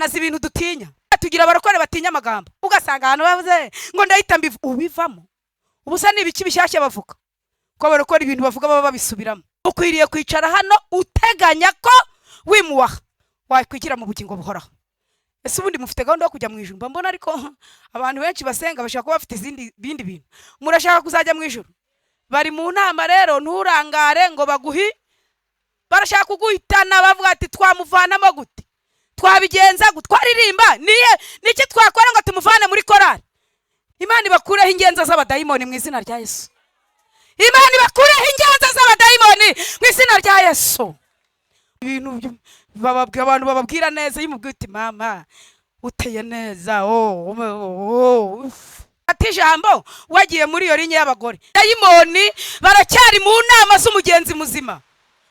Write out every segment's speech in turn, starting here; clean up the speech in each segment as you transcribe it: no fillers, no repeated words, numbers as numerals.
Satana azi ibintu dutinya. Tugira abarokore batinya amagambo, ugasanga ahantu bavuze ngo ndahita ubivamo. Ubusa ni ibiki bishyashya bavuga ko abarokora ibintu bavuga baba babisubiramo. Ukwiriye kwicara hano uteganya ko wimuwaha wakwigira mu bugingo buhoraho. Ese ubundi mufite gahunda yo kujya mu ijuru? Mba mbona ariko abantu benshi basenga bashaka kuba bafite izindi bindi bintu. Murashaka kuzajya mu ijuru? Bari mu nama rero, nturangare ngo baguhi, barashaka kuguhitana, bavuga ati twamuvanamo gute, twabigenza gute, twaririmba niye niki twakora ngo tumuvane muri korari. Imana ibakureho ingenza z'abadayimoni mu izina rya Yesu. Imana ibakureho ingenza z'abadayimoni mu izina rya Yesu. Ibintu bababwira, abantu bababwira neza, iyo umubwiye uti mama uteye neza, oh, ati ijambo wagiye muri iyo ligne y'abagore. Dayimoni baracyari mu nama z'umugenzi muzima,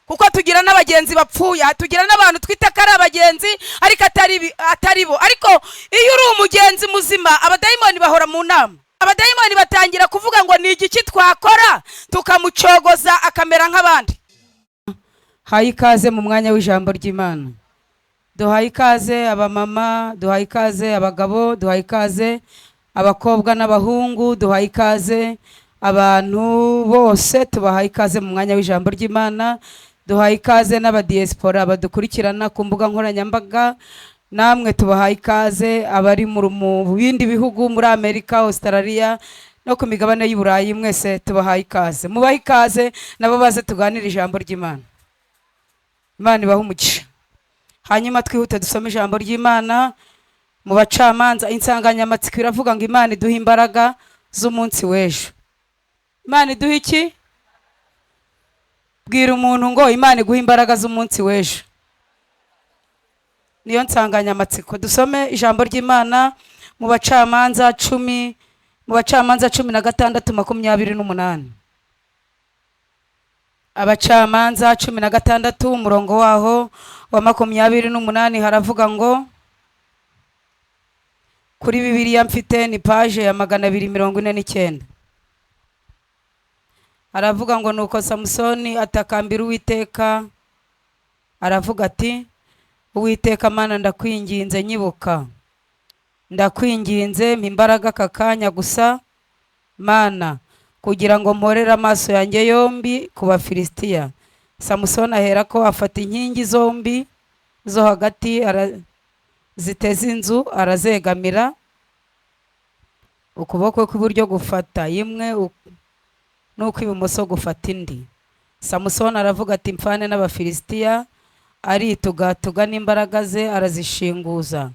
kuko tugira n'abagenzi bapfuye, tugira n'abantu twita ko ari abagenzi ariko atari bo. Ariko iyo uri umugenzi muzima, abadayimoni bahora mu nama. Abadayimoni batangira kuvuga ngo ni igiki twakora tukamucogoza akamera nk'abandi. Haye ikaze mu mwanya w'ijambo ry'Imana. Duhaye ikaze abamama, duhaye ikaze abagabo, duhaye ikaze abakobwa n'abahungu, duhaye ikaze abantu bose, tubahaye ikaze mu mwanya w'ijambo ry'Imana. Duhaye ikaze n'abadiaspora badukurikirana ku mbuga nkoranyambaga, namwe tubahaye ikaze. Abari mu bindi bihugu, muri Amerika, Australia no ku migabane y'u Burayi, mwese tubahaye ikaze. Mubahe ikaze nabo baze tuganire ijambo ry'Imana. Imana ibahe umugisha. Hanyuma twihute dusome ijambo ry'Imana mu Bacamanza. Insanganyamatsiko iravuga ngo Imana iduhe imbaraga z'umunsi w'ejo. Imana iduhe iki? Bwira umuntu ngo Imana iguhe imbaraga z'umunsi w'ejo. Niyo nsanganyamatsiko. Dusome ijambo ry'Imana mu Bacamanza 10, mu Bacamanza 16:28. Abacamanza 16, umurongo waho wa 28, haravuga ngo, kuri Bibiliya mfite ni page ya 249, haravuga ngo: "Nuko Samusoni atakambira Uwiteka, aravuga ati: 'Uwiteka Mana, ndakwinginze, nyibuka. Ndakwinginze, mpa imbaraga aka kanya gusa, Mana, kugira ngo mporere amaso yanjye yombi ku Bafilisitiya.' Samusoni ahera ko afata inkingi zombi zo hagati ziteze inzu, arazegamira, ukuboko kw'iburyo gufata imwe n'ukw'ibumoso gufata indi. Samusoni aravuga ati: 'Mpfane n'Abafilisitiya.' Aritugatuga n'imbaraga ze, arazishinguza,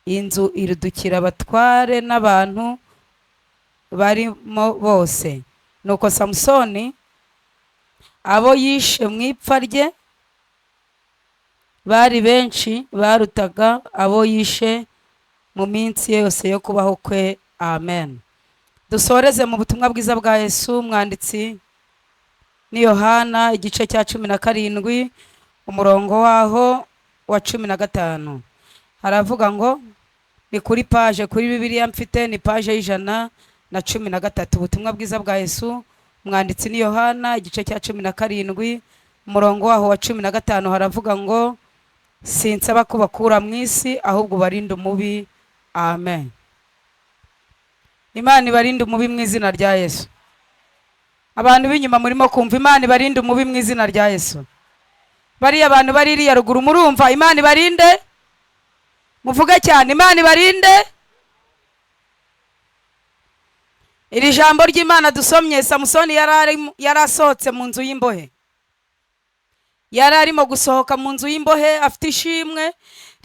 inzu irudukira abatware n'abantu barimo bose. Nuko Samusoni, abo yishe mu ipfa rye bari benshi, barutaga abo yishe mu minsi yose yo kubaho kwe." Amen. Dusoreze mu butumwa bwiza bwa Yesu, umwanditsi ni Yohana, igice cya 17, umurongo waho wa 15, haravuga ngo, ni kuri page, kuri Bibiliya mfite ni page y'113. Ubutumwa bwiza bwa Yesu, umwanditsi ni Yohana, igice cya 17, umurongo waho wa 15, haravuga ngo: "Sinsaba ko bakura mu isi, ahubwo ubarinde umubi." Amen. Imana ibarinde umubi mu izina rya Yesu. Abantu b'inyuma murimo kumva? Imana ibarinde umubi mu izina rya Yesu. Bariya abantu bari iriya ruguru murumva? Imana ibarinde, muvuge cyane, Imana ibarinde. Iri jambo ry'Imana dusomye, Samusoni yari asohotse mu nzu y'imbohe, yari arimo gusohoka mu nzu y'imbohe afite ishimwe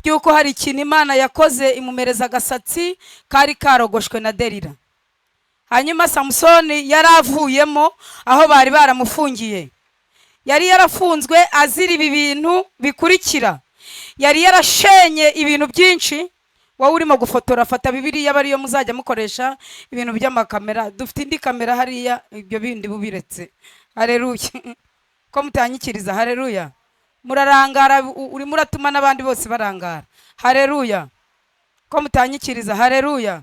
ry'uko hari ikintu Imana yakoze, imumereza agasatsi kari karogoshwe na Derira. Hanyuma Samusoni yari avuyemo aho bari baramufungiye. Yari yarafunzwe azira ibi bintu bikurikira: yari yarashenye ibintu byinshi. Wowe urimo gufotora, fata Bibiliya aba ariyo muzajya mukoresha. Ibintu by'amakamera, dufite indi kamera hariya, ibyo bindi bubiretse. Hareruya! Ko mutanyikiriza hareruya? Murarangara, urimo uratuma n'abandi bose barangara. Hareruya! Ko mutanyikiriza hareruya?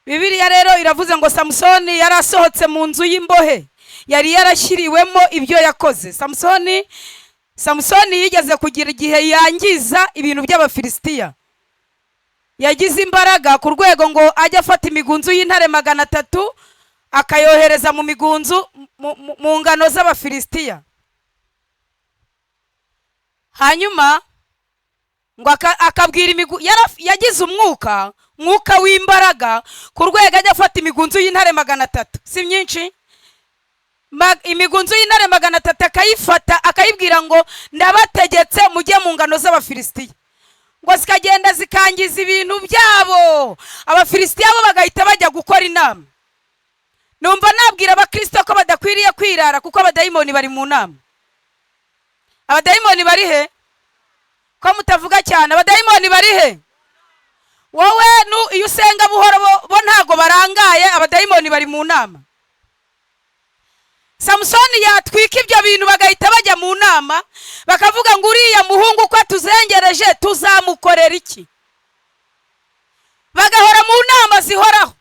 Bibiliya rero iravuze ngo Samusoni yari asohotse mu nzu y'imbohe yari yarashyiriwemo ibyo yakoze. Samusoni Samusoni yigeze kugira igihe yangiza ibintu by'Abafilisitiya. Yagize imbaraga ku rwego ngo ajye afata imigunzu y'intare 300 akayohereza mu migunzu mu ngano z'Abafilisitiya. Hanyuma ngo akabwira yagize umwuka w'imbaraga ku rwego ajya afata imigunzu y'intare 300, si myinshi, imigunzu y'intare 300 akayifata akayibwira ngo ndabategetse mujye mu ngano z'Abafilisitiya, ngo zikagenda zikangiza ibintu byabo. Abafilisitiya bo bagahita bajya gukora inama. Numva nabwira abakristo ko badakwiriye kwirara, kuko abadayimoni bari mu nama. Abadayimoni bari he? Ko mutavuga cyane, abadayimoni bari he? Wowe iyo usenga buhoro bo ntago barangaye, abadayimoni bari mu nama. Samusoni yatwika ibyo bintu bagahita bajya mu nama, bakavuga ngo uriya muhungu uko atuzengereje tuzamukorera iki? Bagahora mu nama zihoraho.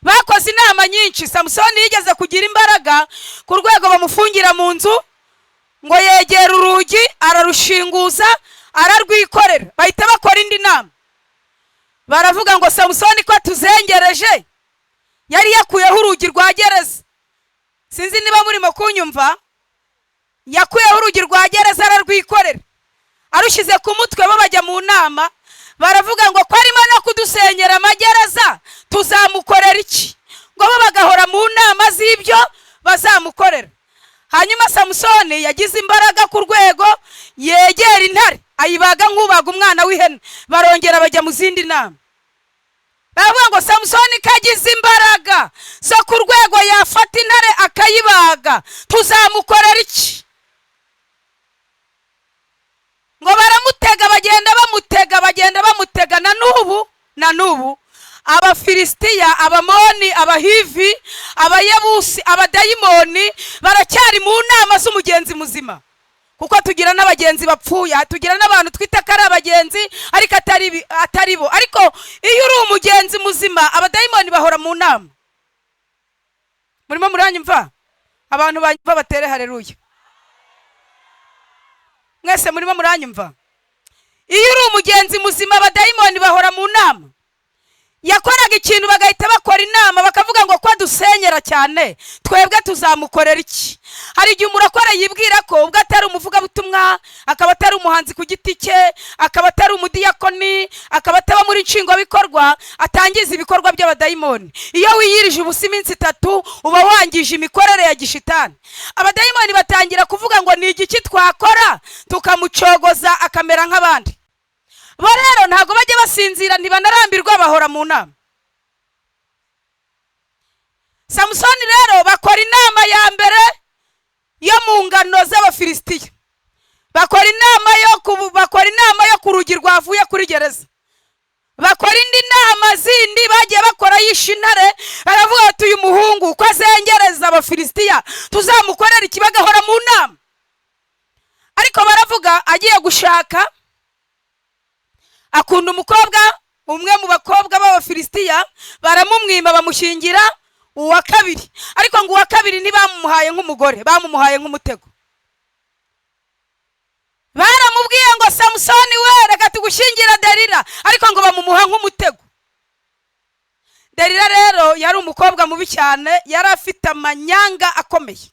Bakoze inama nyinshi. Samusoni yigeze kugira imbaraga ku rwego bamufungira mu nzu, ngo yegera urugi ararushinguza ararwikorera. Bahita bakora indi nama, baravuga ngo Samusoni ko atuzengereje, yari yakuyeho urugi rwa gereza. Sinzi niba murimo kunyumva. Yakuyeho urugi rwa gereza ararwikorera, arushyize ku mutwe. Bo bajya mu nama baravuga ngo ko arimo no kudusenyera amagereza tuzamukorera iki? Ngo bo bagahora mu nama z'ibyo bazamukorera. Hanyuma Samusoni yagize imbaraga ku rwego yegera intare ayibaga nk'ubaga umwana w'ihene. Barongera bajya mu zindi nama, baravuga ngo Samusoni ko agize imbaraga zo ku rwego yafata intare akayibaga tuzamukorera iki? Ngo baramutega, bagenda bamutega, bagenda bamutega. Na n'ubu Abafilisitiya, Abamoni, Abahivi, Abayebusi, abadayimoni baracyari mu nama z'umugenzi muzima. Kuko tugira n'abagenzi bapfuye, tugira n'abantu twita ko ari abagenzi ariko atari bo. Ariko iyo uri umugenzi muzima abadayimoni bahora mu nama. Murimo muranyumva? Abantu banyumva batere haleluya. Mwese murimo muranyumva? Iyo uri umugenzi muzima abadayimoni bahora mu nama. Yakoraga ikintu bagahita bakora inama, bakavuga ngo ko dusenyera cyane twebwe tuzamukorera iki? Hari igihe umurakora yibwira ko ubwo atari umuvugabutumwa, akaba atari umuhanzi ku giti cye, akaba atari umudiyakoni, akaba ataba muri nshingwabikorwa, atangiza ibikorwa by'abadayimoni. Iyo wiyirije ubusa iminsi 3 uba wangije imikorere ya gishitani. Abadayimoni batangira kuvuga ngo ni igiki twakora tukamucogoza akamera nk'abandi. Bo rero ntago bajya basinzira, ntibanarambirwa, bahora mu nama. Samusoni rero bakora inama ya mbere yo mu ngano z'Abafilisitiya, bakora inama yo ku rugi rwavuye kuri gereza, bakora indi nama zindi bagiye bakora yishe intare. Baravuga bati uyu muhungu uko azengereza Abafilisitiya tuzamukorera iki? Bagahora mu nama. Ariko baravuga agiye gushaka, akunda umukobwa umwe mu bakobwa b'Abafilisitiya, baramumwima bamushyingira uwa kabiri. Ariko ngo uwa kabiri ntibamumuhaye nk'umugore, bamumuhaye nk'umutego. Baramubwiye ngo Samusoni we reka tugushyingira Delila, ariko ngo bamumuha nk'umutego. Delila rero yari umukobwa mubi cyane, yari afite amanyanga akomeye.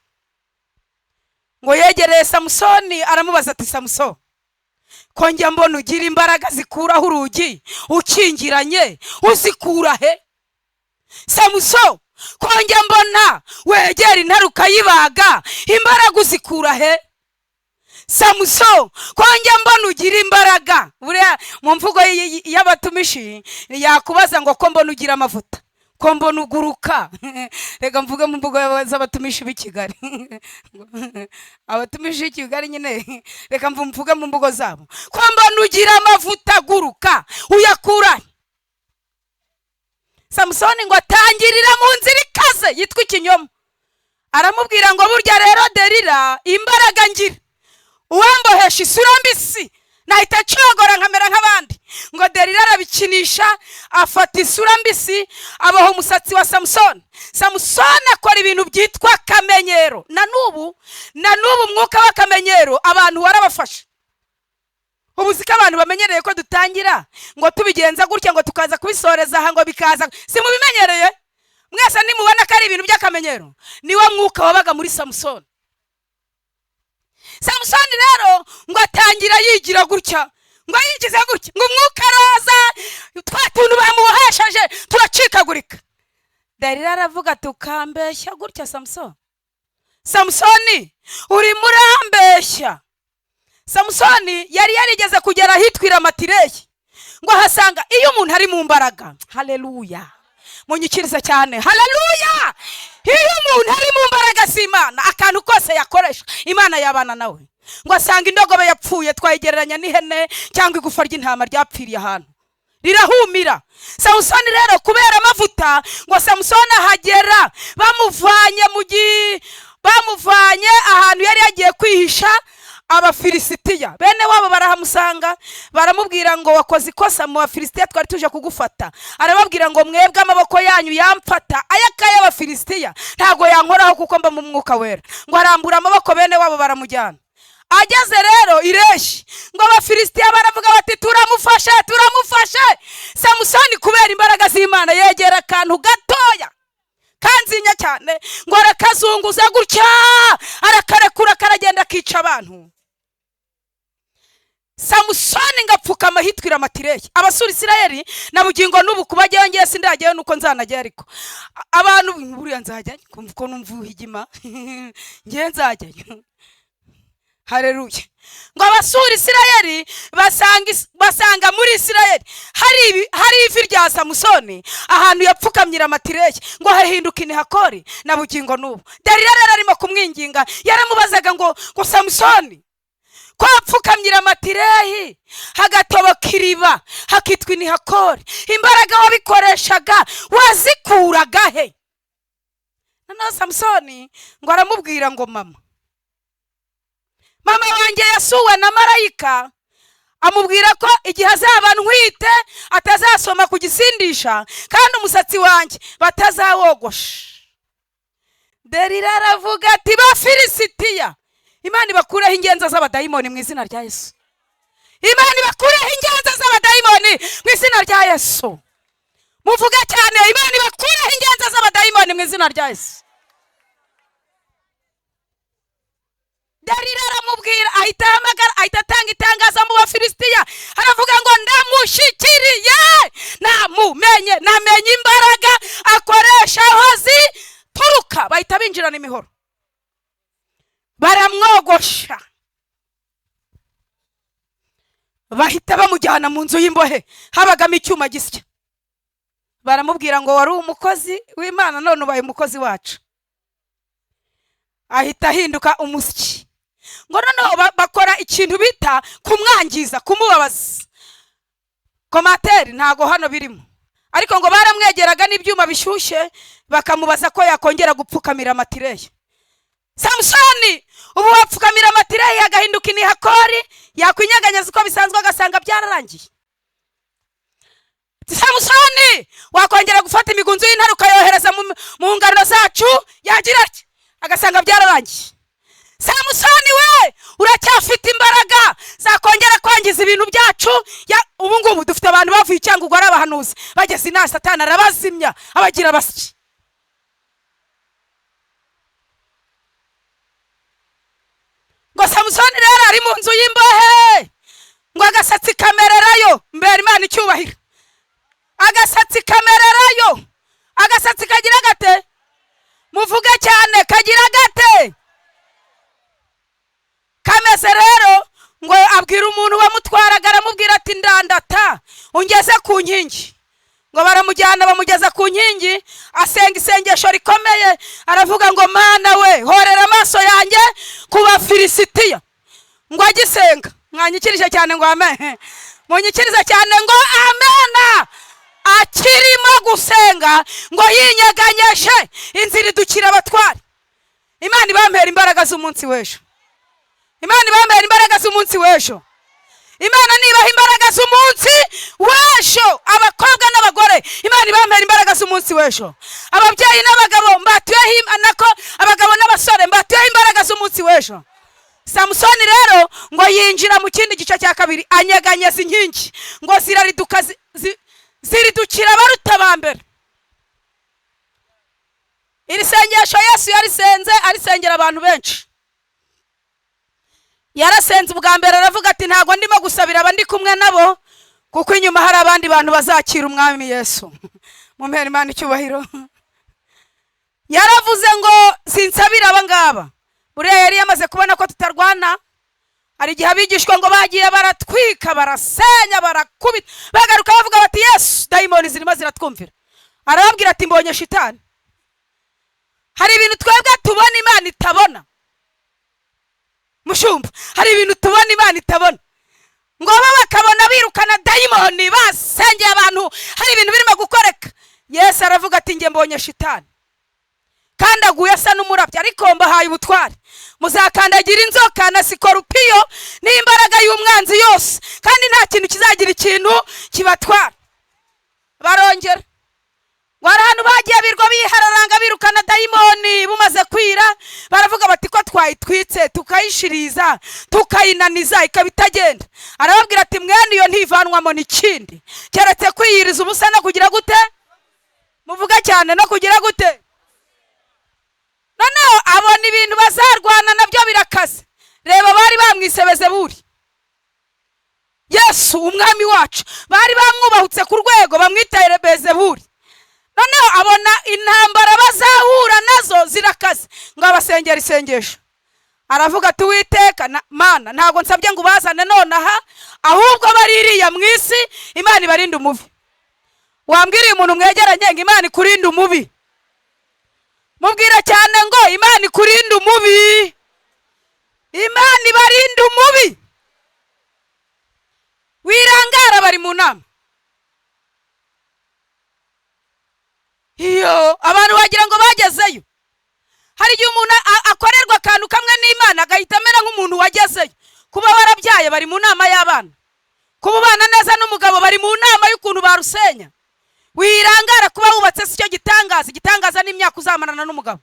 Ngo yegereye Samusoni aramubaza ati Samusoni, ko njya mbona ugira imbaraga zikuraho urugi ukingiranye, uzikura he? Samusoni, ko njya mbona wegera intare ukayibaga, imbaraga uzikura he? Samusoni, ko njya mbona ugira imbaraga. Buriya mu mvugo y'abatumishi yakubaza ngo ko mbona ugira amavuta, ko mbona uguruka. Reka mvuge mu mvugo z'abatumishi b'i Kigali. Abatumishi b'i Kigali nyine, reka mvuge mu mvugo zabo. Ko mbona ugira amavuta aguruka, uyakura? Samusoni ngo atangirira mu nzira ikaze yitwa ikinyoma. Aramubwira ngo burya rero Delila, imbaraga ngira uwambohesha isura mbisi nahita ncogora nkamera nk'abandi. Ngo Delila arabikina. aramukinisha, afata isura mbisi, abaha umusatsi wa Samusoni. Samusoni akora ibintu byitwa akamenyero. Na n'ubu umwuka w'akamenyero abantu warabafashe. Ubu ko abantu bamenyereye ko dutangira ngo tubigenza gutya, ngo tukaza kubisoreza aha, ngo bikaza, si mubimenyereye mwese? Nimubona ko ari ibintu by'akamenyero. Niwo mwuka wabaga muri Samusoni. Samusoni rero ngo atangira yigira gutya, ngo yigize gutya, ngo umwuka araza, twa tuntu bamubohesheje turacikagurika. Dalila aravuga, "Tukambeshya gutya, Samusoni? Samusoni, urimo urambeshya." Samusoni yari yarigeze kugera ahitwira Amatireyi, ngo ahasanga iyo umuntu ari mu mbaraga. Haleluya, munyikirize cyane, haleluya. Iyo umuntu ari mu mbaraga z'Imana, akantu kose yakoresha Imana yabana nawe. Ngo asanga indogobe yapfuye, twayigereranya n'ihene cyangwa igufa ry'intama ryapfiriye ahantu rirahumira. Samusoni rero kubera amavuta, ngo Samusoni ahagera bamuvanye mu gi bamuvanye ahantu yari yagiye kwihisha Abafilisitiya. Bene wabo barahamusanga, baramubwira ngo: "Wakoze ikosa, mu Bafilisitiya twari tuje kugufata." Arababwira ngo: "Mwebwe amaboko yanyu yamfata, aya y'Abafilisitiya ntabwo yankoraho, kuko mba mu Mwuka Wera." Ngo arambura amaboko, bene wabo baramujyana. Ageze rero ireshi, ngo Abafilisitiya baravuga bati: "Turamufashe, turamufashe." Samusoni kubera imbaraga z'Imana yegera akantu gatoya kanzinya cyane, ngo arakazunguza gutya, arakarekura, karagenda akica abantu. Samusoni ngo apfukama ahitwira Amatireyi. Abasura Isirayeli na bugingo n'ubu kubajyayo, ngiye sindajyayo, nuko nzanajyayo. Ariko abantu buriya nzajyayo, kumva ko numva uhigima, ngiye nzajyayo. Hareruya. Ngo abasura Isirayeli basanga muri Isirayeli hari ivi rya Samusoni ahantu yapfukamyira Amatireyi, ngo hahinduka Inihakori na bugingo n'ubu. Dalila rero arimo kumwinginga, yaramubazaga ngo: "Samusoni, ko wapfukamyira Amatireyi hagatoboka iriba hakitwa Inihakori, imbaraga wabikoreshaga wazikuraga he?" Noneho Samusoni ngo aramubwira ngo: Mama wanjye yasuwe na marayika, amubwira ko igihe azaba ntwite atazasoma ku gisindisha, kandi umusatsi wanjye batazawogosha." Delila aravuga ati: "Bafilisitiya, Imana ibakureho ingenza z'abadayimoni mu izina rya Yesu. Imana ibakureho ingenza z'abadayimoni mu izina rya Yesu." Muvuge cyane, Imana ibakureho ingenza z'abadayimoni mu izina rya Yesu. Dalila aramubwira, ahita ahamagara, ahita atanga itangazo mu Bafilisitiya, aravuga ngo: "Ndamushyikiriye, namumenye, namenye imbaraga akoresha aho zituruka." Bahita binjirana imihoro, baramwogosha, bahita bamujyana mu nzu y'imbohe. Habagamo icyuma gisya. Baramubwira ngo: "Wari umukozi w'Imana, none ubaye umukozi wacu." Ahita ahinduka umusyi. Ngo noneho bakora ikintu bita kumwangiza, kumubabaza. Commentaire ntago hano birimo, ariko ngo baramwegeraga n'ibyuma bishyushye, bakamubaza ko yakongera gupfukamira Amatireyi. "Samusoni, ubu wapfukamira Amatireyi agahinduka Inihakori?" Yakwinyeganyeza uko bisanzwe, agasanga byararangiye. "Samusoni, wakongera gufata imigunzu y'intare ukayohereza mu ngano zacu?" Yagira ati, agasanga byararangiye. "Samusoni we, uracyafite imbaraga zakongera kwangiza ibintu byacu?" Ubu ngubu dufite abantu bavuye i Cyangugu ari abahanuzi, bageze inaha Satani arabazimya, abagira abasyi. Ngo Samusoni rero ari mu nzu y'imbohe, ngo agasatsi kamererayo. Mbere Imana icyubahiro, agasatsi kamererayo. Agasatsi kagira gate? Muvuge cyane, kagira gate? Kameze rero, ngo abwira umuntu wamutwaraga, aramubwira ati: "Ndandata ungeze ku nkingi." Ngo baramujyana, bamugeza ku nkingi, asenga isengesho rikomeye, aravuga ngo: "Mana we, horera amaso yanjye ku Bafilisitiya." Ngo agisenga, mwanyikirije cyane ngo amen, munyikirize cyane ngo amena. Akirimo gusenga, ngo yinyeganyeshe inzira idukira abatware. Imana ibampera imbaraga z'umunsi w'ejo. Imana ibampera imbaraga z'umunsi w'ejo. Imana nibaha imbaraga z'umunsi w'ejo. w'ejo. Ababyeyi n'abagabo mbatuyeho, nako abagabo n'abasore mbatuyeho imbaraga z'umunsi w'ejo. Samusoni rero ngo yinjira mu kindi gice cya kabiri, anyeganyeza inkingi ngo zirariduka, ziridukira abaruta ba mbere. Iri sengesho Yesu yarisenze, arisengera abantu benshi. Yarasenze ubwa mbere, aravuga ati: "Ntabwo ndimo gusabira aba ndi kumwe nabo, kuko inyuma hari abandi bantu bazakira Umwami Yesu." Mumpera Imana icyubahiro. Yaravuze ngo: "Sinsabira aba ngaba." Buriya yari yamaze kubona ko tutarwana. Hari igihe abigishwa ngo bagiye baratwika, barasenya, barakubita, bagaruka bavuga bati: "Yesu, dayimoni zirimo ziratwumvira." Arababwira ati: "Mbonye shitani." Hari ibintu twebwe tubona Imana itabona. Mushumba, hari ibintu tubona Imana itabona. Ngo bo bakabona birukana dayimoni, basengeye abantu, hari ibintu birimo gukoreka. Yesu aravuga ati: "Njye mbonye shitani kandi aguye asa n'umurabyo, ariko mbahaye ubutware: muzakandagira inzoka na sikorupiyo n'imbaraga y'umwanzi yose, kandi nta kintu kizagira ikintu kibatwara." Barongera ngo hari ahantu bagiye birwa bihararanga, birukana dayimoni. Bumaze kwira baravuga bati: "Ko twayitwitse, tukayishiriza, tukayinaniza, ikaba itagenda?" Arababwira ati: "Mwene iyo ntivanwamo n'ikindi keretse kwiyiriza ubusa no kugira gute?" Muvuga cyane. No kugira gute? Noneho abona ibintu bazarwana nabyo birakaze. Reba, bari bamwise Bezeburi. Yesu Umwami wacu bari bamwubahutse ku rwego bamwita Bezeburi. Noneho abona intambara bazahura nazo zirakaze, ngo abasengera isengesho. Aravuga ati: "Uwiteka Mana, ntabwo nsabye ngo ubazane nonaha, ahubwo baririya mu isi, Imana ibarinde umubi." Wambwiriye umuntu mwegeranye ngo: "Imana ikurinde umubi." Mubwira cyane ngo: "Imana ikurinde umubi." Imana ibarinde umubi. Wirangara, bari mu nama. Iyo abantu wagira ngo bagezeyo. Hari igihe umuntu akorerwa akantu kamwe n'Imana, agahita amera nk'umuntu wagezeyo. Kuba warabyaye, bari mu nama y'abana. Kuba ubana neza n'umugabo, bari mu nama y'ukuntu barusenya. Wirangara, kuba wubatse si cyo gitangaza. Igitangaza ni imyaka uzamarana n'umugabo.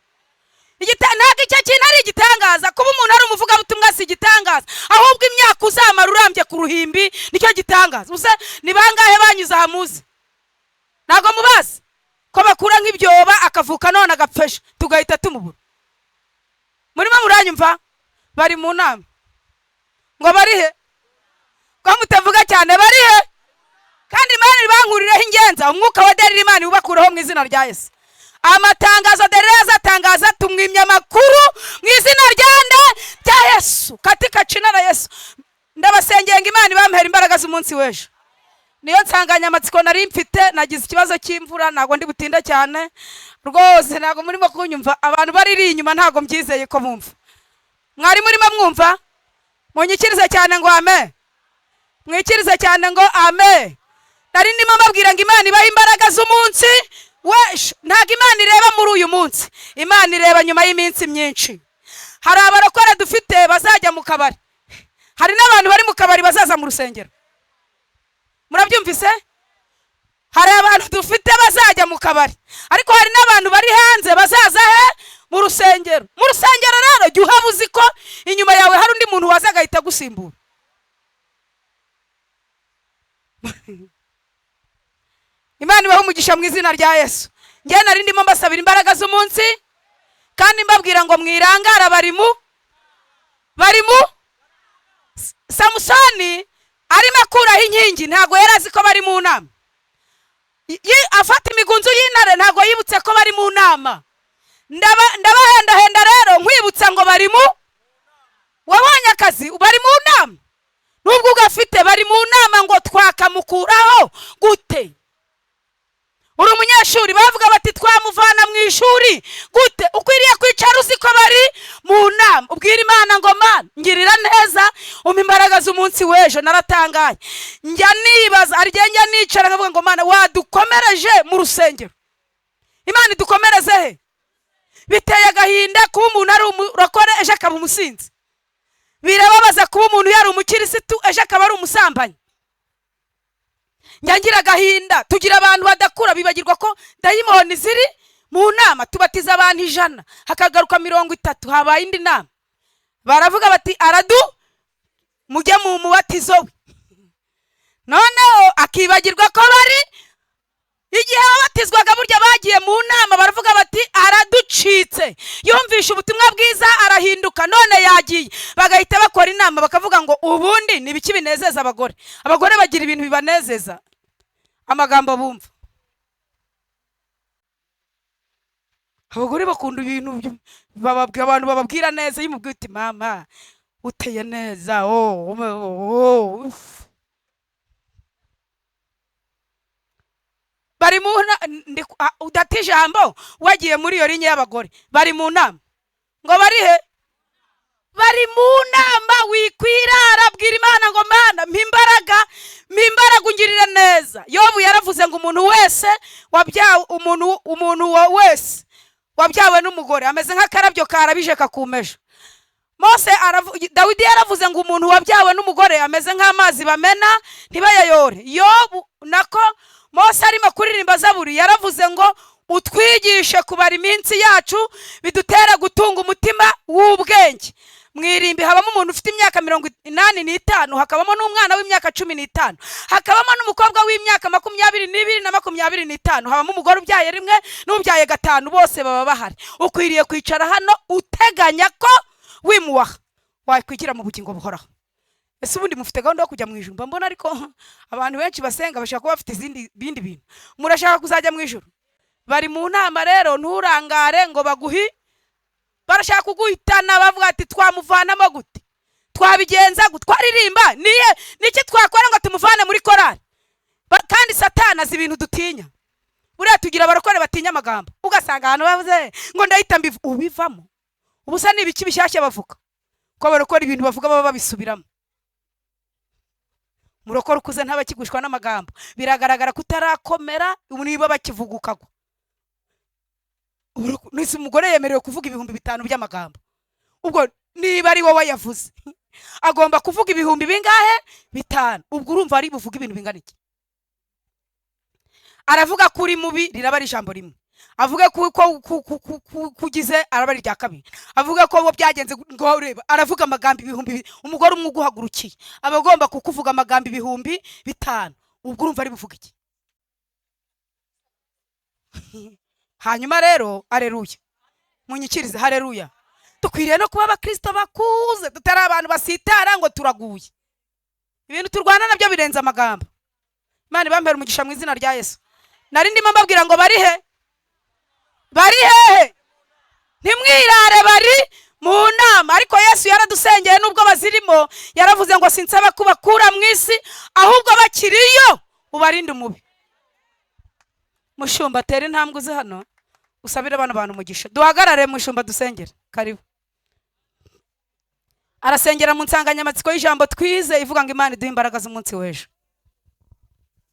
Ntabwo icyo kintu ari igitangaza. Kuba umuntu ari umuvugabutumwa si igitangaza, ahubwo imyaka uzamara urambye ku ruhimbi nicyo gitangaza. Uze ni bangahe banyuze aha muzi? Ntabwo mubazi ko bakura nk'ibyoba, akavuka none agapfesha, tugahita tumubura. Murimo muranyumva? Bari mu nama. Ngo bari he? Ko mutavuga cyane, bari he? Kandi Imana ibankurireho ingenza umwuka wa Derira, Imana iwubakureho mu izina rya Yesu. Amatangazo Derira azatangaza, tumwimye amakuru mu izina rya nde? Rya Yesu. Katika jina la Yesu. Ndabasengeye ngo Imana ibampere imbaraga z'umunsi w'ejo. Niyo nsanganyamatsiko nari mfite. Nagize ikibazo cy'imvura, ntabwo ndi butinde cyane rwose. Ntabwo murimo kunyumva. Abantu bariri inyuma ntabwo mbyizeye ko bumva. Mwari murimo mwumva? Munyikirize cyane ngo amen. Mwikirize cyane ngo amen. Nari ndimo mbabwira ngo Imana ibahe imbaraga z'umunsi w'ejo. Ntabwo Imana ireba muri uyu munsi, Imana ireba nyuma y'iminsi myinshi. Hari abarokore dufite bazajya mu kabari, hari n'abantu bari mu kabari bazaza mu rusengero. Murabyumvise? Hari abantu dufite bazajya mu kabari, ariko hari n'abantu bari hanze bazaza he? Mu rusengero. Mu rusengero rero, jya uhaba uzi ko inyuma yawe hari undi muntu waza agahita agusimbura. Imana ibahe umugisha mu izina rya Yesu. Njye nari ndimo mbasabira imbaraga z'umunsi, kandi mbabwira ngo mwirangara, bari mu Samusoni arimo akuraho inkingi, ntabwo yari azi ko bari mu nama. Afata imigunzu y'intare, ntabwo yibutse ko bari mu nama. Ndabahendahenda rero nkwibutsa ngo bari mu, wabonye akazi, bari mu nama. Nubwo ugafite, bari mu nama ngo twakamukuraho gute? Uri umunyeshuri, bavuga bati: "Twamuvana mu ishuri gute?" Ukwiriye kwicara uzi ko bari mu nama. Ubwira Imana ngo: "Mana, ngirira neza, umpa imbaraga z'umunsi w'ejo." Naratangaye, njya nibaza, hari igihe njya nicara nkavuga ngo: "Mana, wadukomereje mu rusengero." Imana idukomereze he? Biteye agahinda kuba umuntu ari umurokore, ejo akaba umusinzi. Birababaza kuba umuntu yari umukirisitu, ejo akaba ari umusambanyi. Njya ngira agahinda. Tugira abantu badakura, bibagirwa ko dayimoni ziri mu nama. Tubatiza abantu 100, hakagaruka 30. Habaye indi nama, baravuga bati aradu mujye mu mubatizo we. Noneho akibagirwa ko bari igihe babatizwaga burya bagiye mu nama, baravuga bati araducitse, yumvishe ubutumwa bwiza arahinduka, none yagiye. Bagahita bakora inama, bakavuga ngo ubundi ni ibiki binezeza abagore? Abagore bagira ibintu bibanezeza, amagambo bumva. Abagore bakunda ibintu abantu bababwira neza. Iyo umubwiye uti mama uteye neza, oh, oh, bari mu udata ijambo wagiye muri iyo linye y'abagore bari mu nama. Ngo bari he? Bari mu nama. Wikwirara, bwira Imana ngo Mana mpa imbaraga, mpa imbaraga ungirire neza. Yobu yaravuze ngo umuntu wese wabyawe, umuntu wese wabyawe n'umugore ameze nk'akarabyo karabije kakumeje. Mose Dawidi yaravuze ngo umuntu wabyawe n'umugore ameze nk'amazi bamena ntibayayore. Yobu nako Mose arimo kuririmba zaburi yaravuze ngo utwigishe kubara iminsi yacu bidutera gutunga umutima w'ubwenge. Mu irimbi habamo umuntu ufite imyaka 85, hakabamo n'umwana w'imyaka 15, hakabamo n'umukobwa w'imyaka 22 na 25, habamo umugore ubyaye rimwe n'ubyaye 5, bose baba bahari. Ukwiriye kwicara hano uteganya ko wimuwaha wakwigira mu bugingo buhoraho. Ese ubundi mufite gahunda yo kujya mu ijuru? Mba mbona ariko abantu benshi basenga bashaka kuba bafite izindi bindi bintu. Murashaka kuzajya mu ijuru? Bari mu nama rero, nturangare ngo baguhi, barashaka kuguhitana, bavuga ati twamuvanamo gute, twabigenza gute, twaririmba niye niki twakora ngo tumuvane muri korali? Kandi Satani azi ibintu dutinya. Buriya tugira abarokore batinya amagambo, ugasanga ahantu bavuze ngo ndahita ubivamo. Ubusa ni ibiki bishyashya bavuga? Ko abarokora ibintu bavuga baba babisubiramo. Murokore ukuze ntabakigushwa n'amagambo, biragaragara ko utarakomera niba bakivuga ukagwa. Nisi umugore yemerewe kuvuga 5000 by'amagambo, ubwo niba ari wowe yavuze agomba kuvuga ibihumbi bingahe? 5. Ubwo urumva ari buvuga ibintu bingana iki? Aravuga ko uri mubi, riraba ari ijambo rimwe. Avuga ko kugize, araba ari irya kabiri. Avuga ko bo byagenze ngo ureba, aravuga amagambo 2000. Umugore umwe uguhagurukiye aba agomba kukuvuga amagambo 5000. Ubwo urumva ari buvuga iki? Hanyuma rero aleluya, munyikirize haleluya. Dukwiriye no kuba abakristo bakuze, tutari abantu basitara ngo turaguye. Ibintu turwana nabyo birenze amagambo. Imana ibampere umugisha mu izina rya Yesu. Nari ndimo mbabwira ngo bari he? Bari hehe? Ntimwirare, bari mu nama. Ariko Yesu yaradusengeye nubwo bazirimo, yaravuze ngo sinsaba kubakura mu isi, ahubwo bakiriyo ubarinde umubi. Mushumba, tera intambwe uze hano usabire bano bantu umugisha. Duhagarare mushumba dusengere. Karibu. Arasengera mu nsanganyamatsiko y'ijambo twize ivuga ngo Imana iduhe imbaraga z'umunsi w'ejo.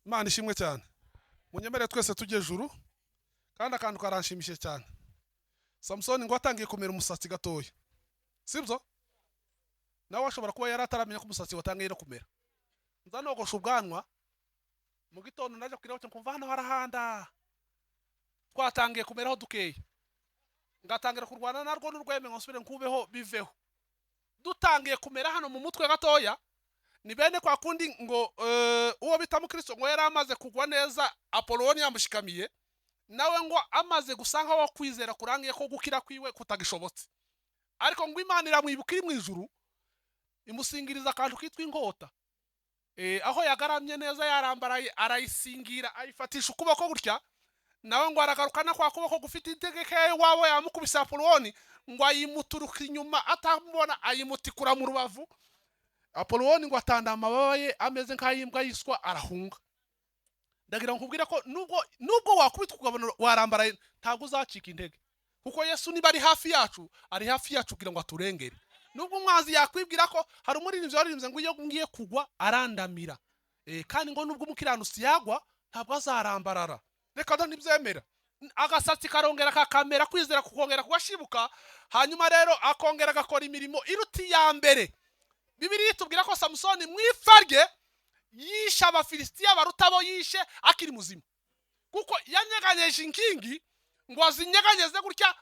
Imana ishimwe cyane. Munyemere twese tujye juru, kandi akantu karanshimishije cyane. Samsoni ngo atangiye kumera umusatsi gatoya, sibyo? Nawe ashobora kuba yari ataramenya ko umusatsi watangiye no kumera. Nza nogosha ubwanwa mu gitondo, naje kugira ngo nkumva hano harahanda, twatangiye kumeraho dukeya, ngatangira kurwana narwo n'urweme ngo nsubire nkubeho biveho. Dutangiye kumera hano mu mutwe gatoya, ni bene kwa kundi ngo uwo bita mukristo ngo yari amaze kugwa neza, Apoloni yamushikamiye, nawe ngo amaze gusa nkaho kwizera kurangiye ko gukira kwiwe kutagishobotse, ariko ngo Imana iramwibuka iri mu ijuru, imusingiriza akantu kitwa inkota. Aho yagaramye neza yarambaraye, arayisingira, ayifatisha ukuboko gutya, nawe ngo aragarukana kwa kuboko gufite integeka wabo yamukubise Apoloni, ngo ayimuturuka inyuma atamubona, ayimutikura mu rubavu. Apoloni ngo atanda amababa ye ameze nk'ayimbwa yiswa, arahunga. Ndagira nkubwira ko nubwo wakubitwa ukabona warambaraye, ntabwo uzacika intege, kuko Yesu niba ari hafi yacu, ari hafi yacu kugira ngo aturengere. Nubwo umwanzi yakwibwira ko hari umuririmbyi waririmbye ngo iyo ngiye kugwa arandamira, kandi ngo nubwo umukiranutsi yagwa ntabwo azarambarara. Reka da ntibyemera. Agasatsi karongera kakamera, kwizera kukongera kugashibuka, hanyuma rero akongera agakora imirimo iruta iya mbere. Bibiliya itubwira ko Samusoni mu ipfa rye Yishe Abafilisitiya baruta abo yishe akiri muzima, kuko yanyeganyeje inkingi ngo azinyeganyeze gutya,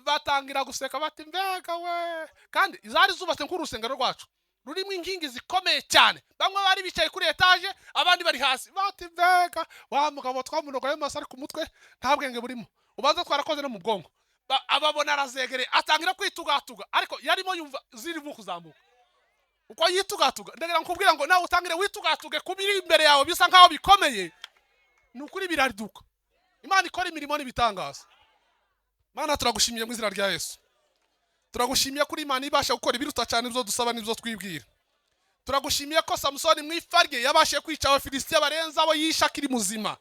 batangira guseka bati: "Mbega we!" Kandi zari zubatse nk'urusengero rwacu rurimo inkingi zikomeye cyane. Bamwe bari bicaye kuri etaje, abandi bari hasi, bati: "Mbega wa mugabo, twamunogaye amaso, ari ku mutwe nta bwenge burimo, ubanza twarakoze no mu bwonko." Ababona arazegereye, atangira kwitugatuga, ariko yarimo yumva zirimo kuzamuka uko yitugatuga. Ndagira nkubwira ngo nawe utangire witugatuge ku biri imbere yawe bisa nkaho bikomeye. Ni ukuri biraduka. Imana ikora imirimo n'ibitangaza. Mana, turagushimiye mu izina rya Yesu. Turagushimiye kuri Imana ibasha gukora ibiruta cyane ibyo dusaba n'ibyo twibwira. Turagushimiye ko Samusoni mu ifa rye yabashije kwica Abafilisitiya barenze abo yishe akiri muzima.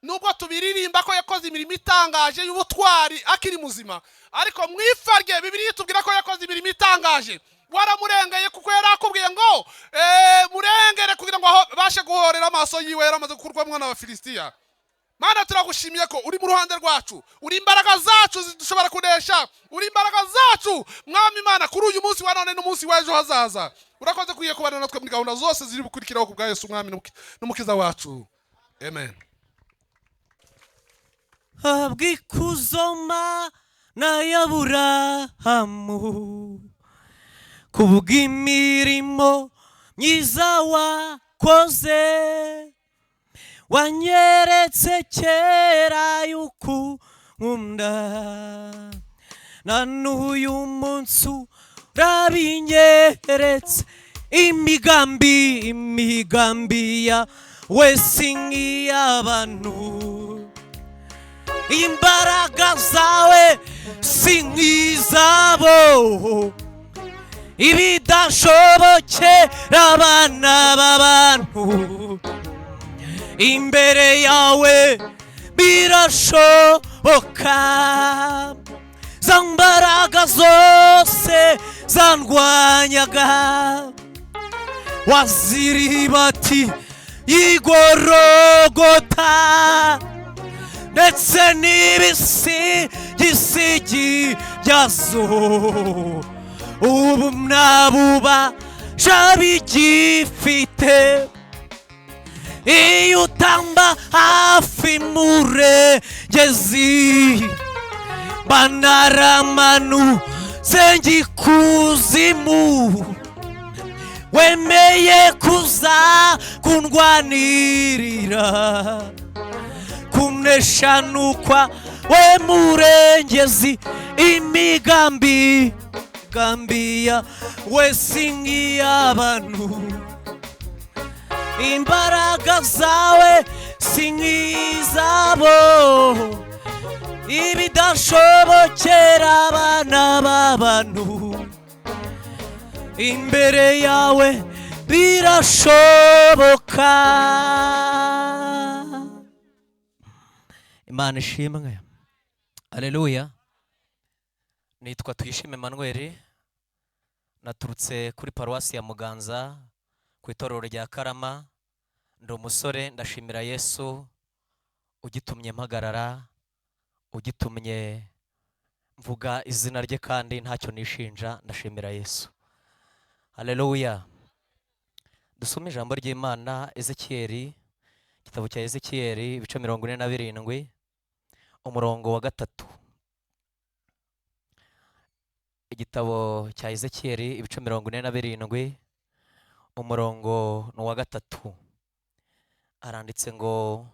Nubwo tubiririmba ko yakoze imirimo itangaje y'ubutwari akiri muzima, ariko mu ifa rye Bibiliya itubwira ko yakoze imirimo itangaje. Waramurengeye, kuko yari akubwiye ngo murengere kugira ngo abashe guhorera amaso yiwe yaramaze gukurwamo n'Abafilisitiya. Mana, turagushimiye ko uri mu ruhande rwacu, uri imbaraga zacu zidushobora kunesha, uri imbaraga zacu, Mwami Imana, kuri uyu munsi wa none n'umunsi w'ejo hazaza. Urakoze kwiye kubana natwe muri gahunda zose ziri bukurikiraho, ku bwa Yesu Umwami n'Umukiza wacu, amen. Habwa ikuzo Mana y'Aburahamu, kubw'imirimo myiza wakoze. Wanyeretse kera yuko unkunda, na n'uyu munsi urabinyeretse. Imigambi yawe si nk'iy'abantu, imbaraga zawe si nk'izabo. Ibidashobokera abana b'abantu, imbere yawe birashoboka. Za mbaraga zose zandwanyaga waziribati y'igorogota, ndetse n'ibisigisigi byazo ubu ntabubasha bigifite. Iyo utamba hafi, murengezi, banaramanutse njya ikuzimu. Wemeye kuza kundwanirira, kunesha nukwa we murengezi. Imigambi gambi yawe si nk'iy'abantu, imbaraga zawe si nk'izabo. Ibidashobokera abana b'abantu, imbere yawe birashoboka. Imana ishimwe, aleluya. Nitwa Tuyishime Emmanuel, naturutse kuri Paruwasi ya Muganza, ku itorero rya Karama. Ndi umusore, ndashimira Yesu ugitumye mpagarara, ugitumye mvuga izina rye, kandi ntacyo nishinja. Ndashimira Yesu, haleluya. Dusome ijambo ry'Imana, Ezekiyeli, igitabo cya Ezekiyeli, ibice 47, umurongo wa 3. Igitabo cya Ezekiyeli, ibice 47, umurongo ni uwa 3. Haranditse ngo: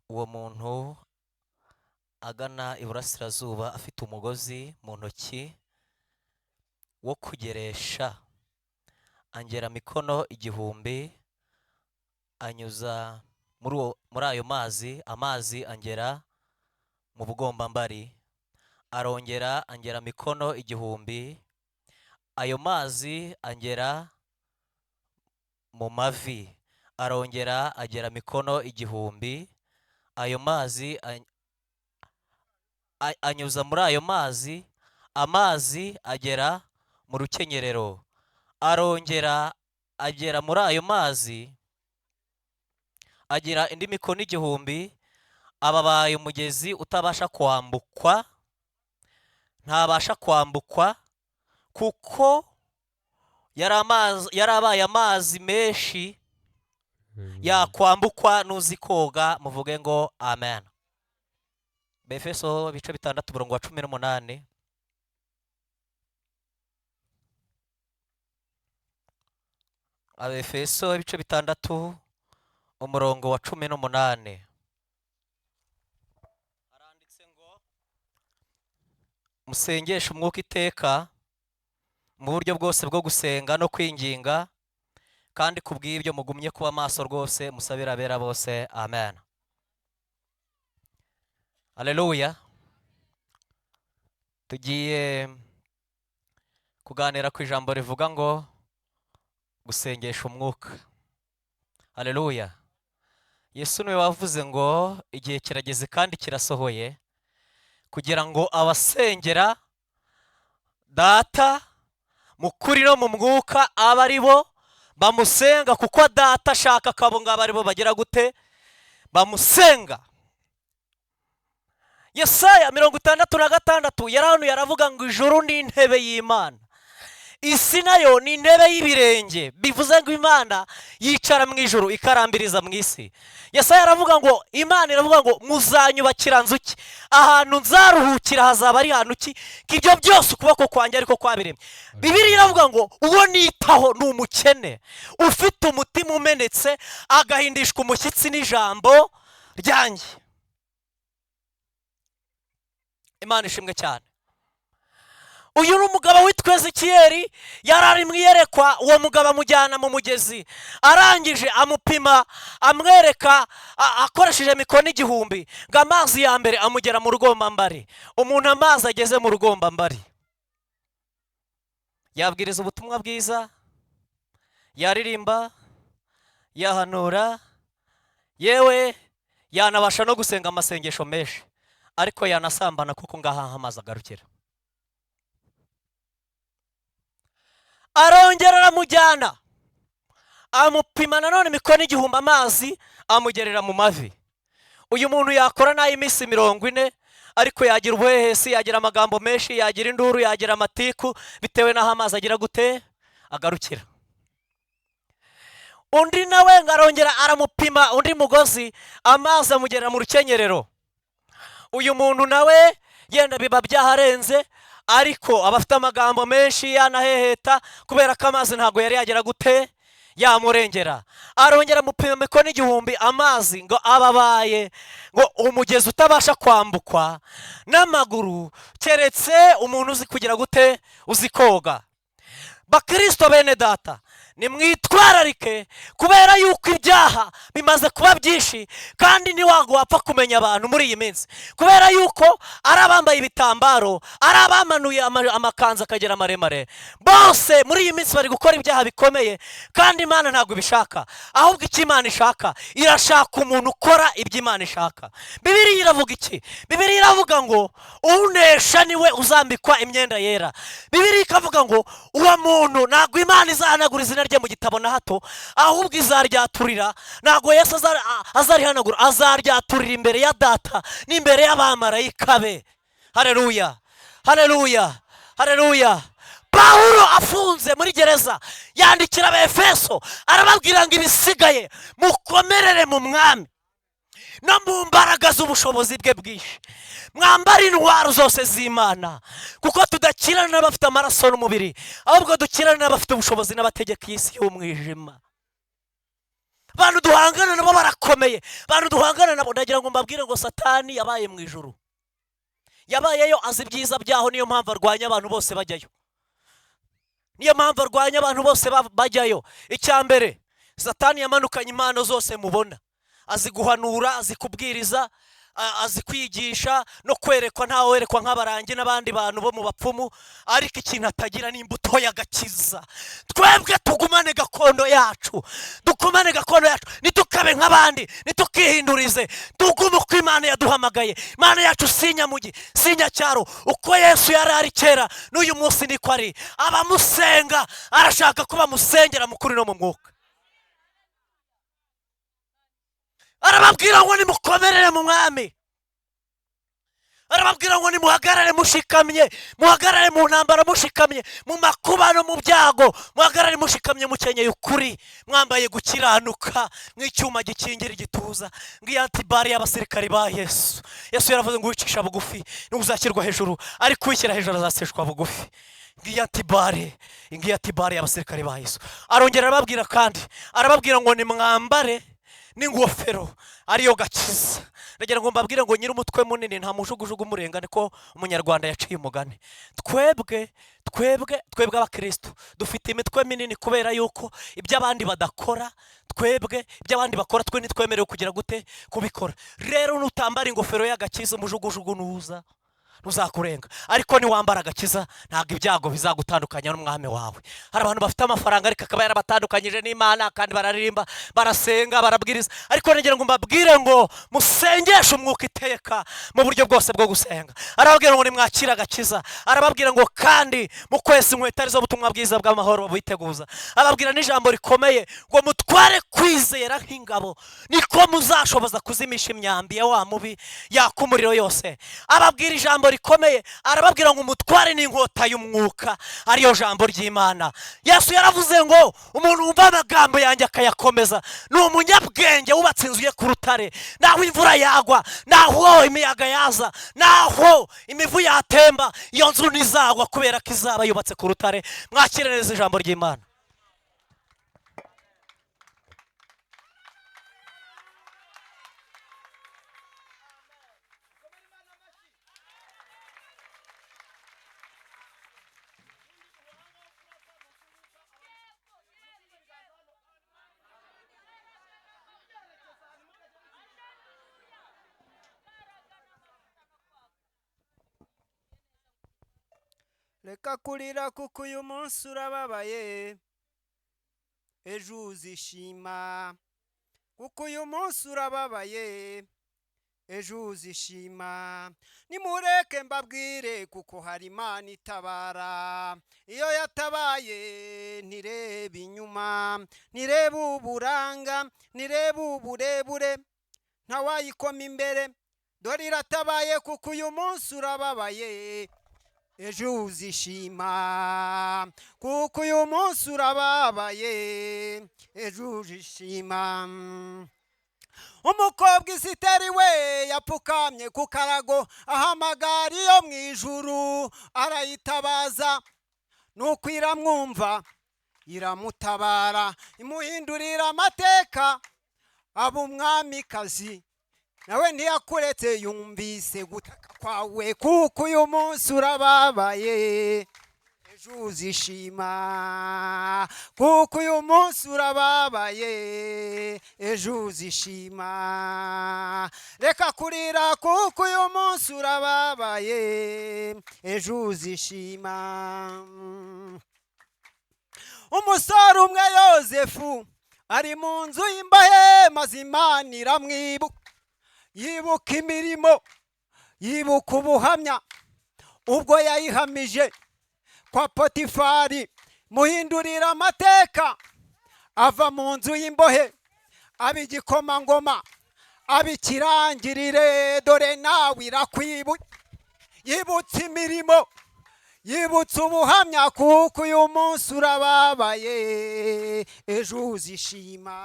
"Uwo muntu agana iburasirazuba afite umugozi mu ntoki wo kugeresha, angera mikono 1000, anyuza muri ayo mazi, amazi angera mu bugombambari. Arongera angera mikono 1000, ayo mazi angera mu mavi. Arongera agera mikono 1000, ayo mazi anyuza muri ayo mazi, amazi agera mu rukenyerero. Arongera agera muri ayo mazi, agira indi mikono 1000, ababaye umugezi utabasha kwambukwa, ntabasha kwambukwa, kuko yari amazi, yari abaye amazi menshi." Yakwambukwa n'uzi koga. Muvuge ngo amen. Befeso ibice 6 umurongo wa 18. Abefeso ibice 6 umurongo wa 18 haranditse ngo: musengeshe umwuka iteka mu buryo bwose bwo gusenga no kwinginga, kandi kubw'ibyo mugumye kuba maso rwose, musabira abera bose. Amen. Haleluya. Tugiye kuganira ku ijambo rivuga ngo gusengesha umwuka. Haleluya. Yesu niwe wavuze ngo igihe kirageze kandi kirasohoye kugira ngo abasengera Data mu kuri no mu mwuka abe ari bo bamusenga, kuko Data ashaka ko abo ngabo ari bo bagira gute? Bamusenga. Yesaya 66 yarahanuye aravuga ngo ijuru ni intebe y'Imana, isi nayo ni intebe y'ibirenge. Bivuze ngo Imana yicara mu ijuru ikarambiriza mu isi. Yesaya aravuga ngo Imana iravuga ngo muzanyubakira nzu ki? Ahantu nzaruhukira hazaba ari hantu ki? Ibyo byose ukuboko kwanjye ariko kwabiremye. Bibiliya iravuga ngo uwo nitaho ni umukene ufite umutima umenetse, agahindishwa umushyitsi n'ijambo ryanjye. Imana ishimwe cyane. Uyu ni umugabo witwa Ezekiyeli, yari ari mu iyerekwa. Uwo mugabo amujyana mu mugezi, arangije amupima, amwereka akoresheje mikono 1000, ngo amazi ya mbere amugera mu rugombambari. Umuntu amazi ageze mu rugombambari yabwiriza ubutumwa bwiza, yaririmba, yahanura, yewe yanabasha no gusenga amasengesho menshi, ariko yanasambana, kuko ngaha amazi agarukira. Arongera aramujyana, amupima nanone mikono 1000, amazi amugerera mu mavi. Uyu muntu yakora n'ay'iminsi 40, ariko yagira ubuhehesi, yagira amagambo menshi, yagira induru, yagira amatiku, bitewe n'aho amazi agira gute agarukira. Undi nawe ngo arongera aramupima undi mugozi, amazi amugerera mu rukenyerero. Uyu muntu nawe yenda biba byaharenze, ariko aba afite amagambo menshi, yanaheheta, kubera ko amazi ntabwo yari yagera gute yamurengera. Arongera amupima mikono 1000, amazi ngo ababaye ngo umugezi utabasha kwambukwa n'amaguru, keretse umuntu uzi kugira gute, uzi koga. Bakristo bene Data, nimwitwararike, kubera yuko ibyaha bimaze kuba byinshi, kandi ntiwago wapfa kumenya abantu muri iyi minsi, kubera yuko ari abambaye ibitambaro, ari abamanuye amakanzu akagera maremare, bose muri iyi minsi bari gukora ibyaha bikomeye, kandi Imana ntabwo ibishaka. Ahubwo icyo Imana ishaka, irashaka umuntu ukora ibyo Imana ishaka. Bibiliya iravuga iki? Bibiliya iravuga ngo unesha niwe uzambikwa imyenda yera. Bibiliya ikavuga ngo uwo muntu ntabwo Imana izahanagura izina rye mu gitabo na hato, ahubwo izaryaturira. Ntabwo Yesu azarihanagura, azaryaturira imbere ya Data n'imbere y'abamarayika be. Haleluya, haleluya, haleluya. Pawulo afunze muri gereza yandikira Abefeso arababwira ngo ibisigaye mukomerere mu mwami no mu mbaraga z'ubushobozi bwe bwinshi, mwambare intwaro zose z'Imana, kuko tudakirana n'abafite amaraso n'umubiri, ahubwo dukirana n'abafite ubushobozi n'abategeka isi y'umwijima. Abantu duhangana nabo barakomeye, abantu duhangana nabo, ndagira ngo mbabwire ngo Satani yabaye mu ijuru, yabayeyo azi ibyiza byaho, niyo mpamvu arwanya abantu bose bajyayo, niyo mpamvu arwanya abantu bose bajyayo. Icya mbere, Satani yamanukanye impano zose mubona, azi guhanura, azi kubwiriza, azi kwigisha no kwerekwa, ntawe werekwa nk'abarangi n'abandi bantu bo mu bapfumu, ariko ikintu atagira ni imbuto y'agakiza. Twebwe tugumane gakondo yacu, tugumane gakondo yacu, ntitukabe nk'abandi, ntitukihindurize, tugume uko Imana yaduhamagaye. Imana yacu si nyamugi, si nyacyaro. Uko Yesu yari ari kera n'uyu munsi niko ari. Abamusenga arashaka ko bamusengera mu kuri no mu mwuka. Arababwira ngo nimukomerere mu mwami. Arababwira ngo nimuhagarare mushikamye, muhagarare mu ntambara mushikamye, mu makuba no mu byago muhagarare mushikamye, mukenyeye ukuri, mwambaye gukiranuka nk'icyuma gikingira igituza, nk'iyantibari y'abasirikari ba Yesu. Yesu yaravuze ngo uwicisha bugufi niwe uzashyirwa hejuru, ariko uwishyira hejuru azaseshwa bugufi. Ngiyo antibare y'abasirikari ba Yesu. Arongera arababwira kandi arababwira ngo nimwambare n'ingofero ariyo gakiza. Ndagira ngo mbabwire ngo nyiri umutwe munini nta mujugujugu umurenga, niko umunyarwanda yaciye umugani. Twebwe abakristo dufite imitwe minini kubera yuko ibyo abandi badakora, twebwe ibyo abandi bakora twe ntitwemerewe kugira gute kubikora. Rero nutambara ingofero y'agakiza, umujugujugu nuza ntuzakurenga, ariko niwambara agakiza ntabwo ibyago bizagutandukanya n'umwami wawe. Hari abantu bafite amafaranga ariko akaba yarabatandukanyije n'Imana, kandi bararirimba, barasenga, barabwiriza, ariko nagira ngo mbabwire ngo musengeshe umwuka iteka mu buryo bwose bwo gusenga. Arababwira ngo nimwakire agakiza, arababwira ngo kandi mu kwezi inkweto arizo butumwa bwiza bw'amahoro biteguza. Ababwira n'ijambo rikomeye ngo mutware kwizera nk'ingabo, niko muzashoboza kuzimisha imyambi ya wa mubi yaka umuriro yose. Ababwira ijambo rikomeye, arababwira ngo umutware n'inkota y'umwuka ariyo jambo ry'Imana. Yesu yaravuze ngo umuntu wumva amagambo yanjye akayakomeza ni umunyabwenge wubatse inzu ye ku rutare. Naho imvura yagwa, naho imiyaga yaza, naho imivu yatemba, iyo nzu ntizagwa kubera ko izaba yubatse ku rutare. Mwakire neza ijambo ry'Imana. Reka kurira kuko uyu munsi urababaye, ejo uzishima. Kuko uyu munsi urababaye, ejo uzishima. Nimureke mbabwire kuko hari Imana itabara. Iyo yatabaye ntireba inyuma, ntireba uburanga, ntireba uburebure, ntawayikoma imbere. Dore iratabaye kuko uyu munsi urababaye, ejo uzishima. Kuko uyu munsi urababaye, ejo uzishima. Umukobwa Esiteri we yapfukamye ku karago, ahamagara iyo mu ijuru arayitabaza, nuko iramwumva iramutabara, imuhindurira amateka aba umwamikazi. Nawe ntiyakuretse, yumvise gutaka kwawe, kuko uyu munsi urababaye, ejo uzishima. Kuko uyu munsi urababaye, ejo uzishima. Reka kurira kuko uyu munsi urababaye, ejo uzishima. Umusore umwe Yozefu ari mu nzu y'imbohe, maze Imana iramwibuka, yibuka imirimo, yibuka ubuhamya ubwo yayihamije kwa Potifari, muhindurira amateka, ava mu nzu y'imbohe aba igikomangoma, aba ikirangirire. Dore nawe irakwibu, yibutse imirimo, yibutse ubuhamya, kuko uyu munsi urababaye, ejo uzishima.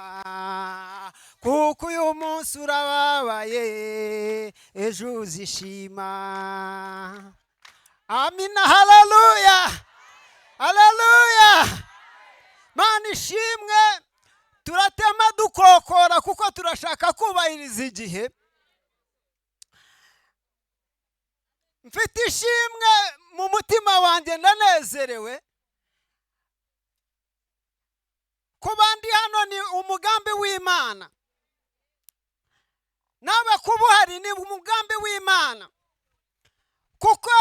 Kuko uyu munsi urababaye, ejo uzishima. Amina, haleluya, haleluya, Mana ishimwe. Turatema dukokora kuko turashaka kubahiriza igihe. Mfite ishimwe mu mutima wanjye, ndanezerewe kuba ndi hano. Ni umugambi w'Imana, nawe kuba uhari ni umugambi w'Imana, kuko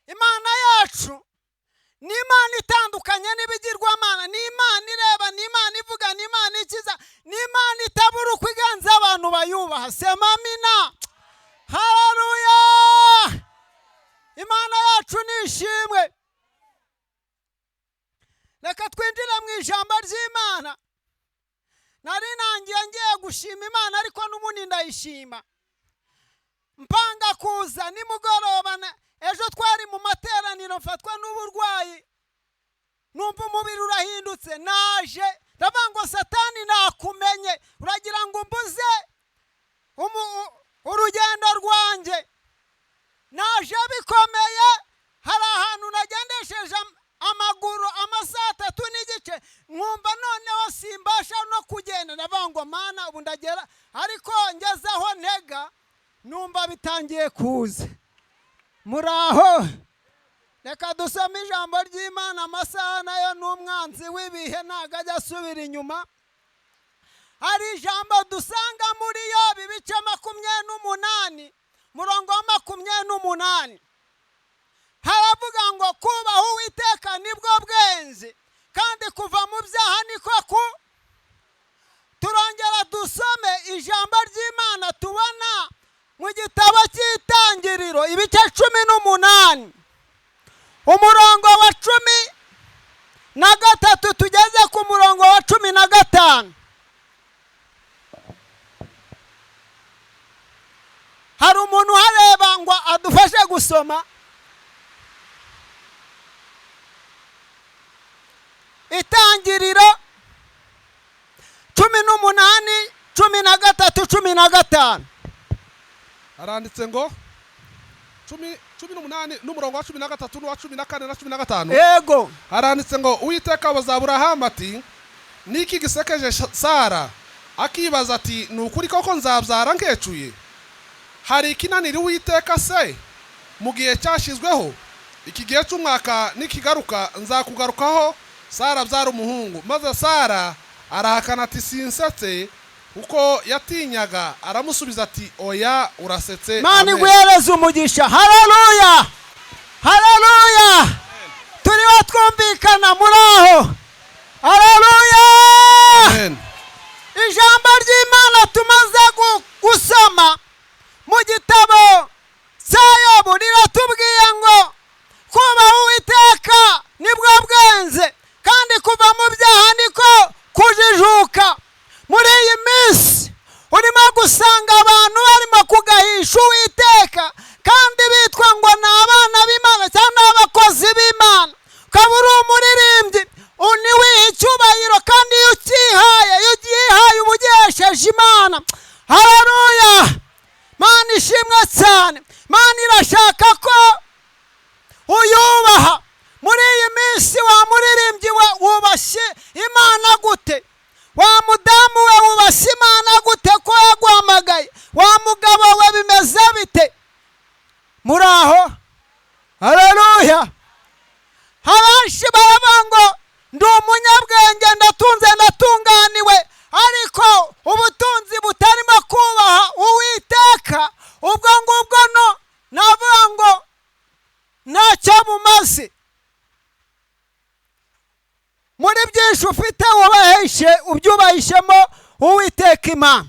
Imana yacu ni Imana itandukanye n'ibigirwamana, ni Imana ireba, ni Imana ivuga, ni Imana ikiza, ni Imana itabura uko iganza abantu bayubaha. Sema amina, haleluya. Imana yacu ni ishimwe. Reka twinjire mu ijambo ry'Imana. Nari nangiye ngiye gushima Imana, ariko n'ubundi ndayishima. Mpanga kuza nimugoroba, ejo twari mu materaniro, mfatwa n'uburwayi, numva umubiri urahindutse. Naje ndavuga ngo: "Satani, nakumenye, uragira ngo umbuze urugendo rwanjye." Naje bikomeye. Hari ahantu nagendesheje amaguru amasaha 3.5, nkumva noneho simbasha no kugenda. Ndavuga ngo: "Mana, ubu ndagera?" Ariko ngeze aho ntega, numva bitangiye kuza. Muri aho, reka dusome ijambo ry'Imana. Amasaha nayo ni umwanzi w'ibihe, ntabwo ajya asubira inyuma. Hari ijambo dusanga muri Yobu, ibice 28, murongo wa 28. Haravuga ngo: "Kubaha Uwiteka nibwo bwenge, kandi kuva mu byaha niko ku." Turongera dusome ijambo ry'Imana tubona mu gitabo cy'Itangiriro, ibice 18, umurongo wa 13, tugeze ku murongo wa 15. Hari umuntu uhareba ngo adufashe gusoma Itangiriro 18, 13, 15? Haranditse ngo 18 n'umurongo wa 13 n'uwa 14 na 15. Yego. Haranditse ngo: "Uwiteka abaza Aburahamu ati: 'Niki gisekeje Sara, akibaza ati: Ni ukuri koko nzabyara nkecuye? Hari ikinanira Uwiteka se? Mu gihe cyashyizweho, iki gihe cy'umwaka nikigaruka, nzakugarukaho, Sara abyara umuhungu.' Maze Sara arahakana ati: 'Sinsetse,' kuko yatinyaga. Aramusubiza ati: 'Oya, urasetse.'" Mana Amen. iguhereze umugisha. Haleluya, haleluya! Turiho twumvikana? Muri aho? Haleluya! Amen. Ijambo ry'Imana tumaze gusoma mu gitabo cya Yobu riratubwiye ngo kubaha Uwiteka nibwo bwenge, kandi kuva mu byaha niko kujijuka. Muri iyi minsi urimo gusanga abantu barimo kugahisha Uwiteka, kandi bitwa ngo ni abana b'Imana cyangwa ni abakozi b'Imana. Ukaba uri umuririmbyi, ntiwihe icyubahiro, kandi iyo ucyihaye, iyo ugihaye, uba ugihesheje Imana. Haleluya! Mana ishimwe cyane. Mana irashaka ko uyubaha. Muri iyi minsi, wa muririmbyi we, wubashye Imana gute? Wa mudamu we, wubashye Imana gute ko yaguhamagaye? Wa mugabo we, bimeze bite? Muri aho? Haleluya! Abenshi baravuga ngo: "Ndi umunyabwenge, ndatunze, ndatunganiwe." Ariko ubutunzi butarimo kubaha Uwiteka, ubwo ngubwo no navuga ngo ntacyo bumaze. Muri byinshi ufite, wubahishe, ubyubahishemo Uwiteka Imana.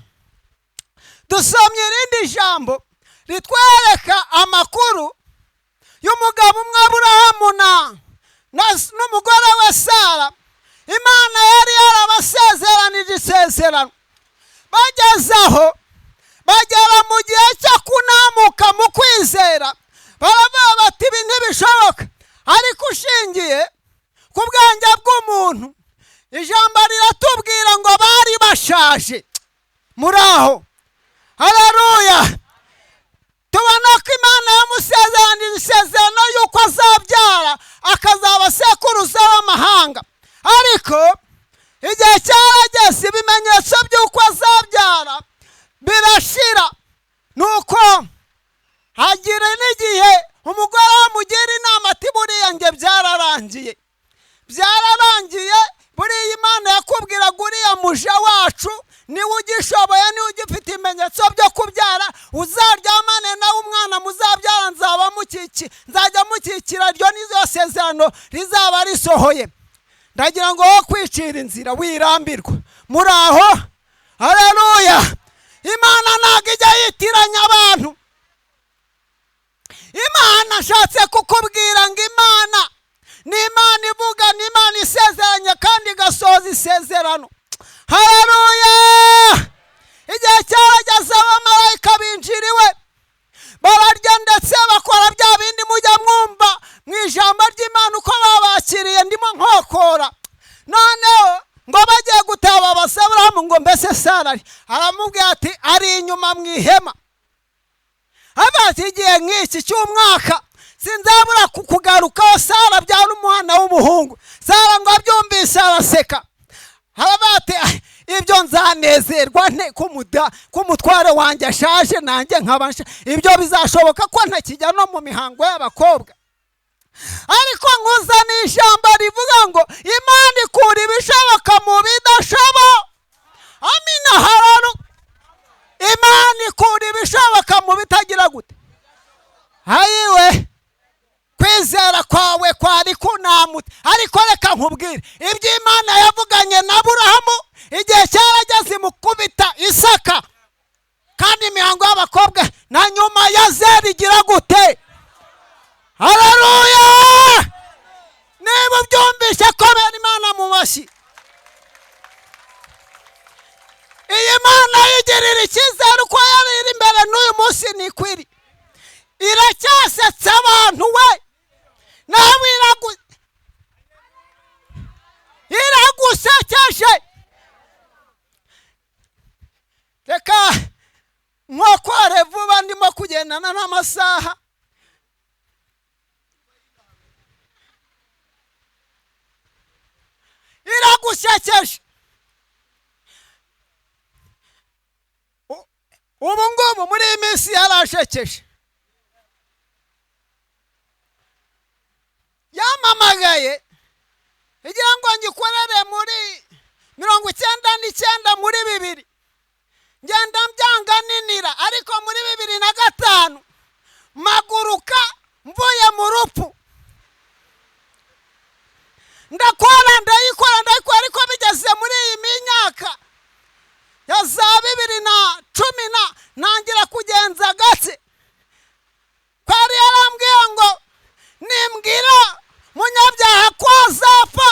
Dusomye irindi jambo ritwereka amakuru y'umugabo umwe, Aburahamu n'umugore we Sara. Imana yari yarabasezeranije isezerano. Bageze aho bagera mu gihe cyo kunamuka mu kwizera, baravuga bati: "Ibi ntibishoboka." Ariko ushingiye ku bwenge bw'umuntu, ijambo riratubwira ngo bari bashaje. Muri aho? Haleluya! Tubona ko Imana yamusezeranije isezerano y'uko azabyara, akazaba sekuruza w'amahanga. Ariko igihe cyarageze, ibimenyetso by'uko azabyara birashira. Nuko hagira n'igihe umugore amugira inama ati: "Buriya njye byararangiye, byararangiye. Buriya Imana yakubwiraga uriya muja wacu niwe ugishoboye, niwe ugifite ibimenyetso byo kubyara. Uzaryamane nawe, umwana muzabyara nzaba mukiki, nzajya mukikira. Ryo nizo sezerano rizaba risohoye." Ndagira ngo wo kwicira inzira, wirambirwa. Muri aho? Haleluya! Imana ntabwo ijya yitiranya abantu. Imana, ashatse kukubwira ngo Imana ni Imana ivuga, ni Imana isezeranya kandi igasohoza isezerano. Haleluya! Igihe cyarageze, abamarayika binjira iwe. Ari inyuma mu ihema. Abazi igihe nk'iki cy'umwaka sinzabura kukugarukaho. Sara abyara umwana w'umuhungu. Sara ngo abyumvise araseka, arabate ibyo nzanezerwa nte ko umutware wanjye ashaje nanjye nkaba, ibyo bizashoboka ko ntakijya no mu mihango y'abakobwa? Ariko nkuzaniye ijambo rivuga ngo Imana ikura ibishoboka mu bidashoboka. Amina, hararu. Imana ikura ibishoboka mu bitagira gute? Hayiwe, kwizera kwawe kwari kunamutse. Ariko reka nkubwire ibyo Imana yavuganye na Aburahamu, igihe cyarageze imukubita Isaka. Kandi imihango y'abakobwa na nyuma ya zeri igira gute? Haleluya! Niba ubyumvise, komera Imana mu mashyi. Iyi Mana yigirira icyizere. Uko yari iri imbere n'uyu munsi nikwiri, iracyasetsa abantu we. Nawe iragusekeje. Reka nkokore vuba, ndimo kugendana n'amasaha. Iragusekeje. Ubu ngubu muri iyi minsi yarashekeje, yampamagaye igira ngo ngikorere muri 99, muri 2000 ngenda mbyanga ninira. Ariko muri 2005 maguruka mvuye mu rupfu, ndakora, ndayikora, ndayikora. Ariko bigeze muri iyi myaka ya za 2010 na ntangira kugenza gake. Kwari yarambwiye ngo nimbwira munyabyaha ko azapfa,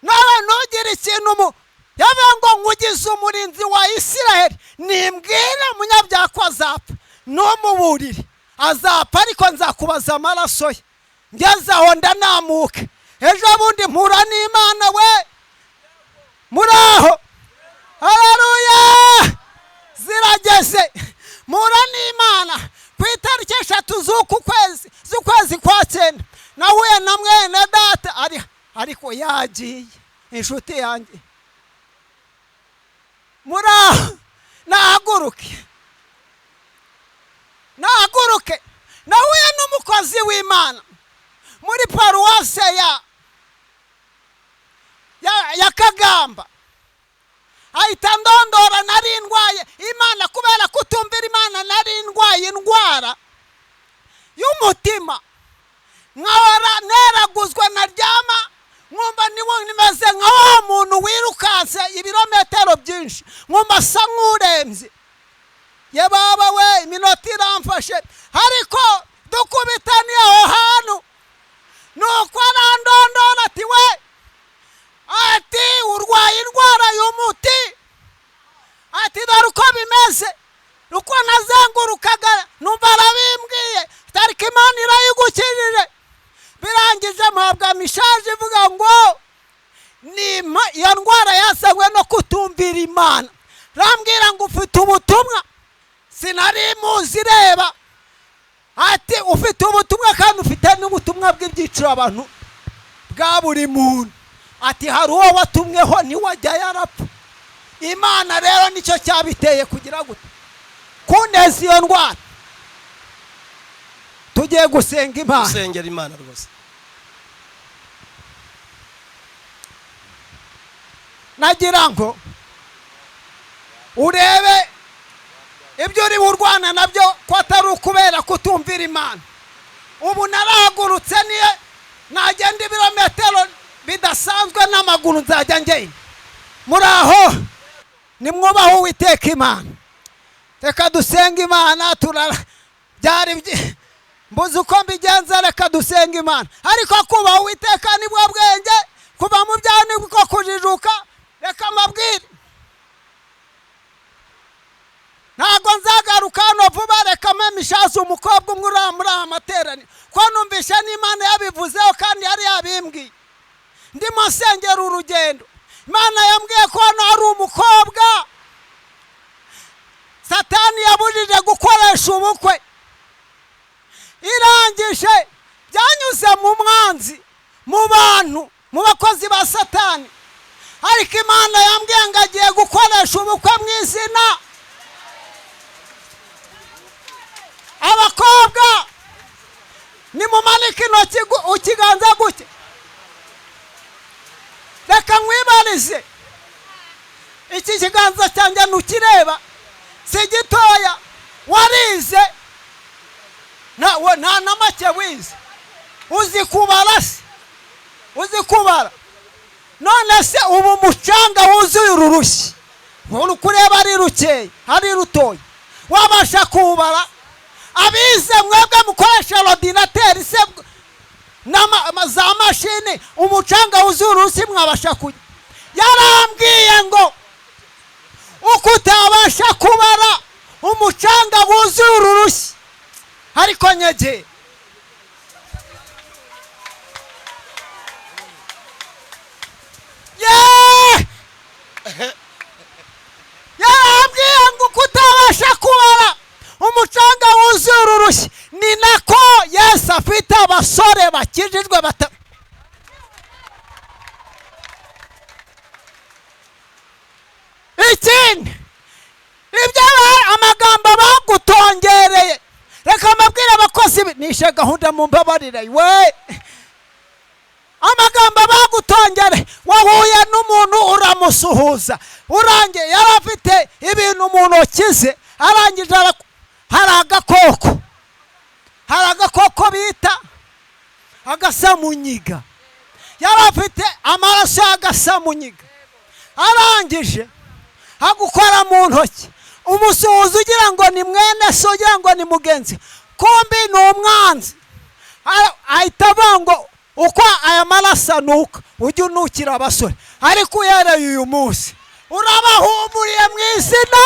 nawe ntugire ikintu mu yavuye ngo nkugize umurinzi wa Isiraheli. Nimbwira munyabyaha ko azapfa, ntumuburire, azapfa, ariko nzakubaza amaraso ye. Ngeze aho ndanamuke. Ejo bundi mpura n'Imana we. Muri aho, haleluya, zirageze. Mpura n'Imana ku itariki 3 z'uku kwezi, z'ukwezi kwa cyenda. Nahuye na mwene data ari, ariko yagiye, inshuti yanjye. Muri aho, nahaguruke, nahaguruke. Nahuye n'umukozi w'Imana muri paruwase ya Kagamba, ahita ndondora. Nari ndwaye Imana kubera kutumvira Imana. Nari ndwaye indwara y'umutima, nkahora neraguzwa, naryama nkumva niwo nimeze nka wa muntu wirukanse ibirometero byinshi, nkumva asa nk'urembye. Ye baba we, iminota iramfashe. Ariko dukubitaniye aho hantu, nuko arandondora ati we, ati urwaye indwara y'umuti, ati dore uko bimeze, uko nazengurukaga numva arabimbwiye, ariko Imana irayigukijije. Birangije mpabwa message ivuga ngo nima iyo ndwara yazanywe no kutumvira Imana. Rambwira ngo ufite ubutumwa. Sinari muzi, reba, ati ufite ubutumwa kandi ufite n'ubutumwa bw'ibyiciro abantu bwa buri muntu. Ati hari uwo watumweho ntiwajya yarapfa. Imana rero nicyo cyabiteye kugira gute? Kuneza iyo ndwara. Tugiye gusenga Imana. Gusengera Imana rwose. Nagira ngo urebe ibyo uri burwana nabyo ko atari ukubera kutumvira Imana. Ubu narahagurutse, niyo nagenda ibirometero bidasanzwe n'amaguru nzajya ngenda. Muri aho, nimwubahe Uwiteka Imana. Reka dusenge Imana. Turara byari mbuze uko mbigenza. Reka dusenge Imana. Ariko kubaha Uwiteka nibwo bwenge, kuva mu byaha nibwo kujijuka. Reka mbabwire, ntabwo nzagaruka hano vuba. Reka mpe message umukobwa umwe uri muri aya materaniro, ko numvishe n'Imana yabivuzeho kandi yari yabimbwiye. Ndimo nsengera urugendo, Imana yambwiye ko hano hari umukobwa. Satani yabujije gukoresha ubukwe, irangije byanyuze mu mwanzi, mu bantu, mu bakozi ba Satani, ariko Imana yambwiye ngo agiye gukoresha ubukwe mu izina. Abakobwa nimumanike intoki ikiganza gutya, reka nkwibarize, iki kiganza cyanjye ntukireba, si gitoya, warize nta na make wize, uzi kubara se? Uzi kubara? None se ubu umucanga wuzuye uru rushyi uri kureba ari rukeya ari rutoya, wabasha kuwubara? Abize mwebwe mukoresha ordinateur se za mashini, umucanga wuzuye urushyi mwabasha kujya? Yarambwiye ngo uko utabasha kubara umucanga wuzuye uru rushyi, ariko nyegeye yarambwiye ngo uko utabasha kubara umucanga wuzuye uru rushyi, ni nako Yesu afite abasore bakijijwe bata. Ikindi ibyo amagambo bagutongereye, reka mbabwire abakozi nishe gahunda mumbabarire we, amagambo bagutongere, wahuye n'umuntu uramusuhuza, urangiye yari afite ibintu mu ntoki ze, arangije hari agakoko bita agasamunyiga, yari afite amaraso y'agasamunyiga, arangije agukora mu ntoki, umusuhuza ugira ngo ni mwene se, ugira ngo ni mugenzi, kumbi ni umwanzi. Ahita avuga ngo uko aya maraso anuka ujye unukira abasore, ariko uhereye uyu munsi urabahumuriye mu izina.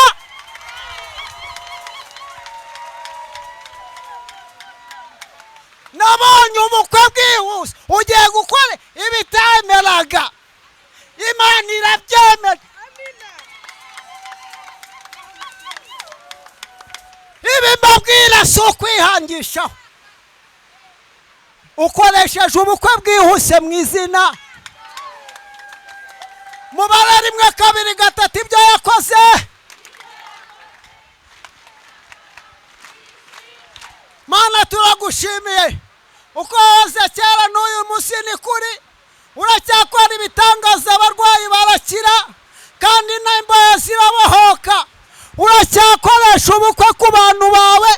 Nabonye ubukwe bwihuse, ugiye gukora ibitemeraga, Imana irabyemera. Ibi mbabwira si ukwihangishaho, ukoresheje ubukwe bwihuse mu izina. Mubare 1 2 3 ibyo yakoze. Mana turagushimiye, uko wahoze kera n'uyu munsi ni kuri, uracyakora ibitangaza, abarwayi barakira kandi n'imbohe zirabohoka. Uracyakoresha ubukwe ku bantu bawe,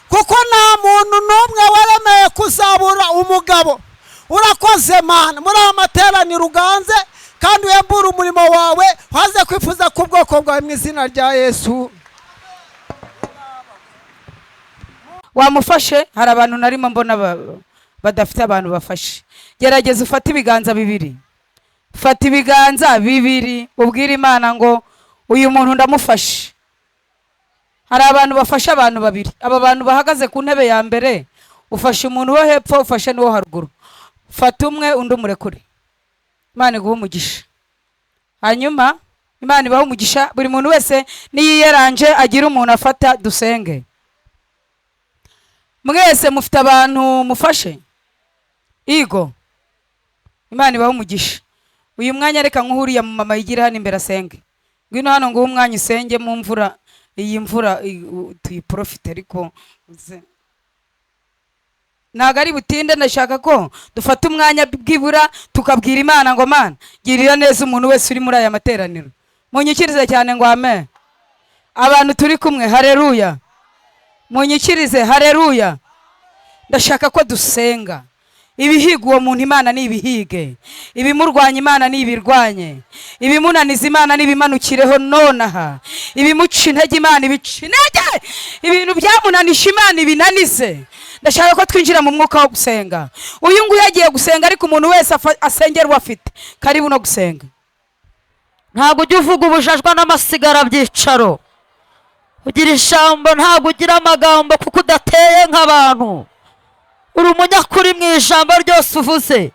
kuko nta muntu n'umwe waremeye kuzabura umugabo. Urakoze Mana, muri aya materaniro uganze kandi uyambure umurimo wawe, waze kwifuza ku bwoko bwawe mu izina rya Yesu. Wamufashe? Hari abantu narimo mbona badafite abantu bafashe. Gerageza ufate ibiganza bibiri, fata ibiganza bibiri ubwire Imana ngo uyu muntu ndamufashe. Hari abantu bafasha abantu babiri, aba bantu bahagaze ku ntebe ya mbere, ufashe umuntu wo hepfo, ufashe n'uwo haruguru, fata umwe undi umurekure. Imana iguhe umugisha. Hanyuma Imana ibahe umugisha, buri muntu wese niyiyeranje agira umuntu afata, dusenge. Mwese mufite abantu mufashe? Igo Imana ibahe umugisha. Uyu mwanya reka nkuhuriya mu mama yigira hano imbere asenge. Ngwino hano nguhe umwanya usenge mu mvura, iyi mvura tuyiprofite, ariko ntago ari butinde. Ndashaka ko dufata umwanya bwibura tukabwira Imana ngo Mana girira neza umuntu wese uri muri aya materaniro. Munyikirize cyane ngo amen. Abantu turi kumwe, haleluya. Munyikirize haleluya. Ndashaka ko dusenga. Ibihiga uwo muntu Imana nibihige, ibimurwanya Imana nibirwanye, ibimunaniza Imana nibimanukireho nonaha, ibimuca intege Imana ibica intege, ibintu byamunanisha Imana ibinanize. Ndashaka ko twinjira mu mwuka wo gusenga. Uyu nguyu yagiye gusenga, ariko umuntu wese asengerwa afite. Karibu no gusenga. Ntabwo ujya uvuga ubujajwa n'amasigara byicaro, ugira ijambo, ntabwo ugira amagambo kuko udateye nk'abantu. Uri umunyakuri mu ijambo ryose uvuze.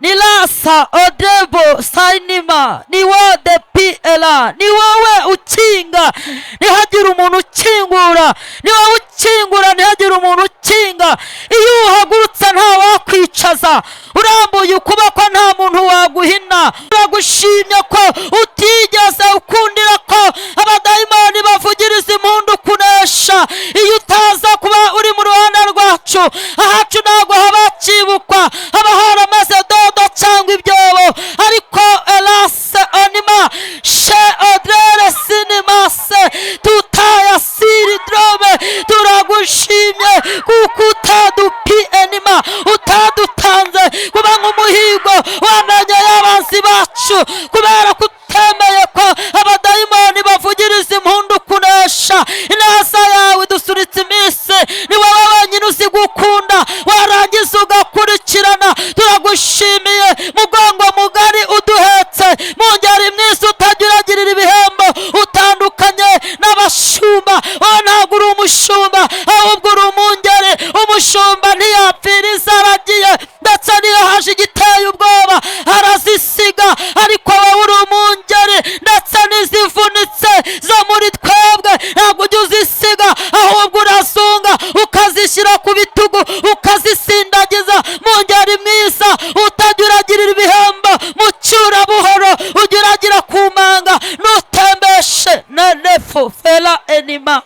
Ni lasa odebo sayinima, ni wode pi ela, ni wowe ukinga ntihagire umuntu ukingura, ni wowe ukingura ntihagire umuntu ukinga. Iyo uhagurutse nta wakwicaza, urambuye ukuboko nta muntu waguhina. Turagushimye ko utigeze ukundira ko abadayimoni bavugiriza impundu kunesha. Iyo utaza kuba uri mu ruhande rwacu, ahacu ntabwo haba hakibukwa, haba haramaze dodo cyangwa ibyobo. Ariko elase onima she odrere sinimase tutaya siri drome, turagushimye kuko utadupi enima, utadutanze kuba nk'umuhigo wamenye y'abanzi bacu, kubera ko utemeye ko abadayimoni bavugiriza impundu kunesha. Ineza yawe idusuritse iminsi, ni wowe wenyine uzi gukunda warangiza ugakurikirana. Turagushimiye mugongo mugari uduhetse, mu ngeri mwiza utajya uragirira ibihembo, utandukanye n'abashumba. Wowe ntabwo uri umushumba, ahubwo uri umungeri. Umushumba ntiyapfira izaragiye, ndetse niyo haje igiteye ubwoba arazisiga, ariko wowe uri umungeri, ndetse n'izivunitse zo muri twebwe ntabwo ujya uzisiga, ahubwo urazunga ukazishyira ku bitugu ukazisindagiza. Mu ngeri mwiza utajya uragirira ibihembo, mu cyurabuhoro ujya uragira ku manga, nutembeshe nenefu fera enima.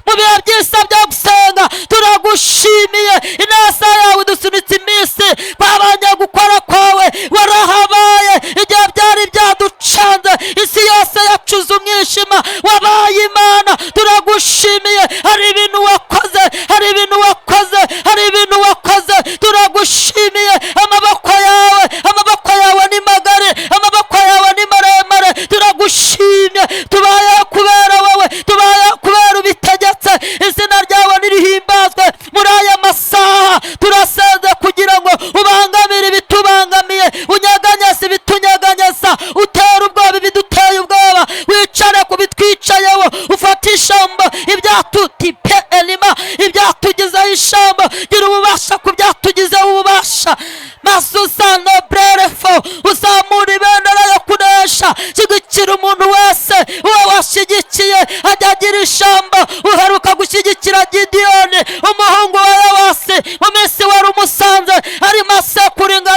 Mu bihe byiza byo gusenga turagushimiye, ineza yawe idusunitse iminsi, twabanye gukora kwawe warahabaye igihe byari byaducanze, isi yose yacuze umwijima, wabaye Imana. Turagushimiye, hari ibintu wakoze, hari ibintu wakoze, hari ibintu wakoze. Turagushimiye, amaboko yawe, amaboko yawe ni magari, amaboko yawe ni maremare. Turagushimye, tubayeho kubera wowe, tubayeho kubera ubitegetse. Izina ryawe nirihimbazwe muri aya masaha. Turasenze kugira ngo ubangamire ibitubangamiye, unyeganyeze ibitunyeganyeza, utere ubwoba ibiduteye ubwoba, wicare ku bitwicayeho, ufate ijambo ibyatutipe elima, ibyatugizeho ijambo, gira ububasha ku byatugizeho ububasha. Maze uzanobrerefo, uzamura ibendera yo kunesha, shyigikira umuntu wese uwo washyigikiye ajya agira ijambo. Uheruka gushyigikira Gidiyoni umuhungu wa Yowasi mu minsi wari umusanze arimo asekura ingano.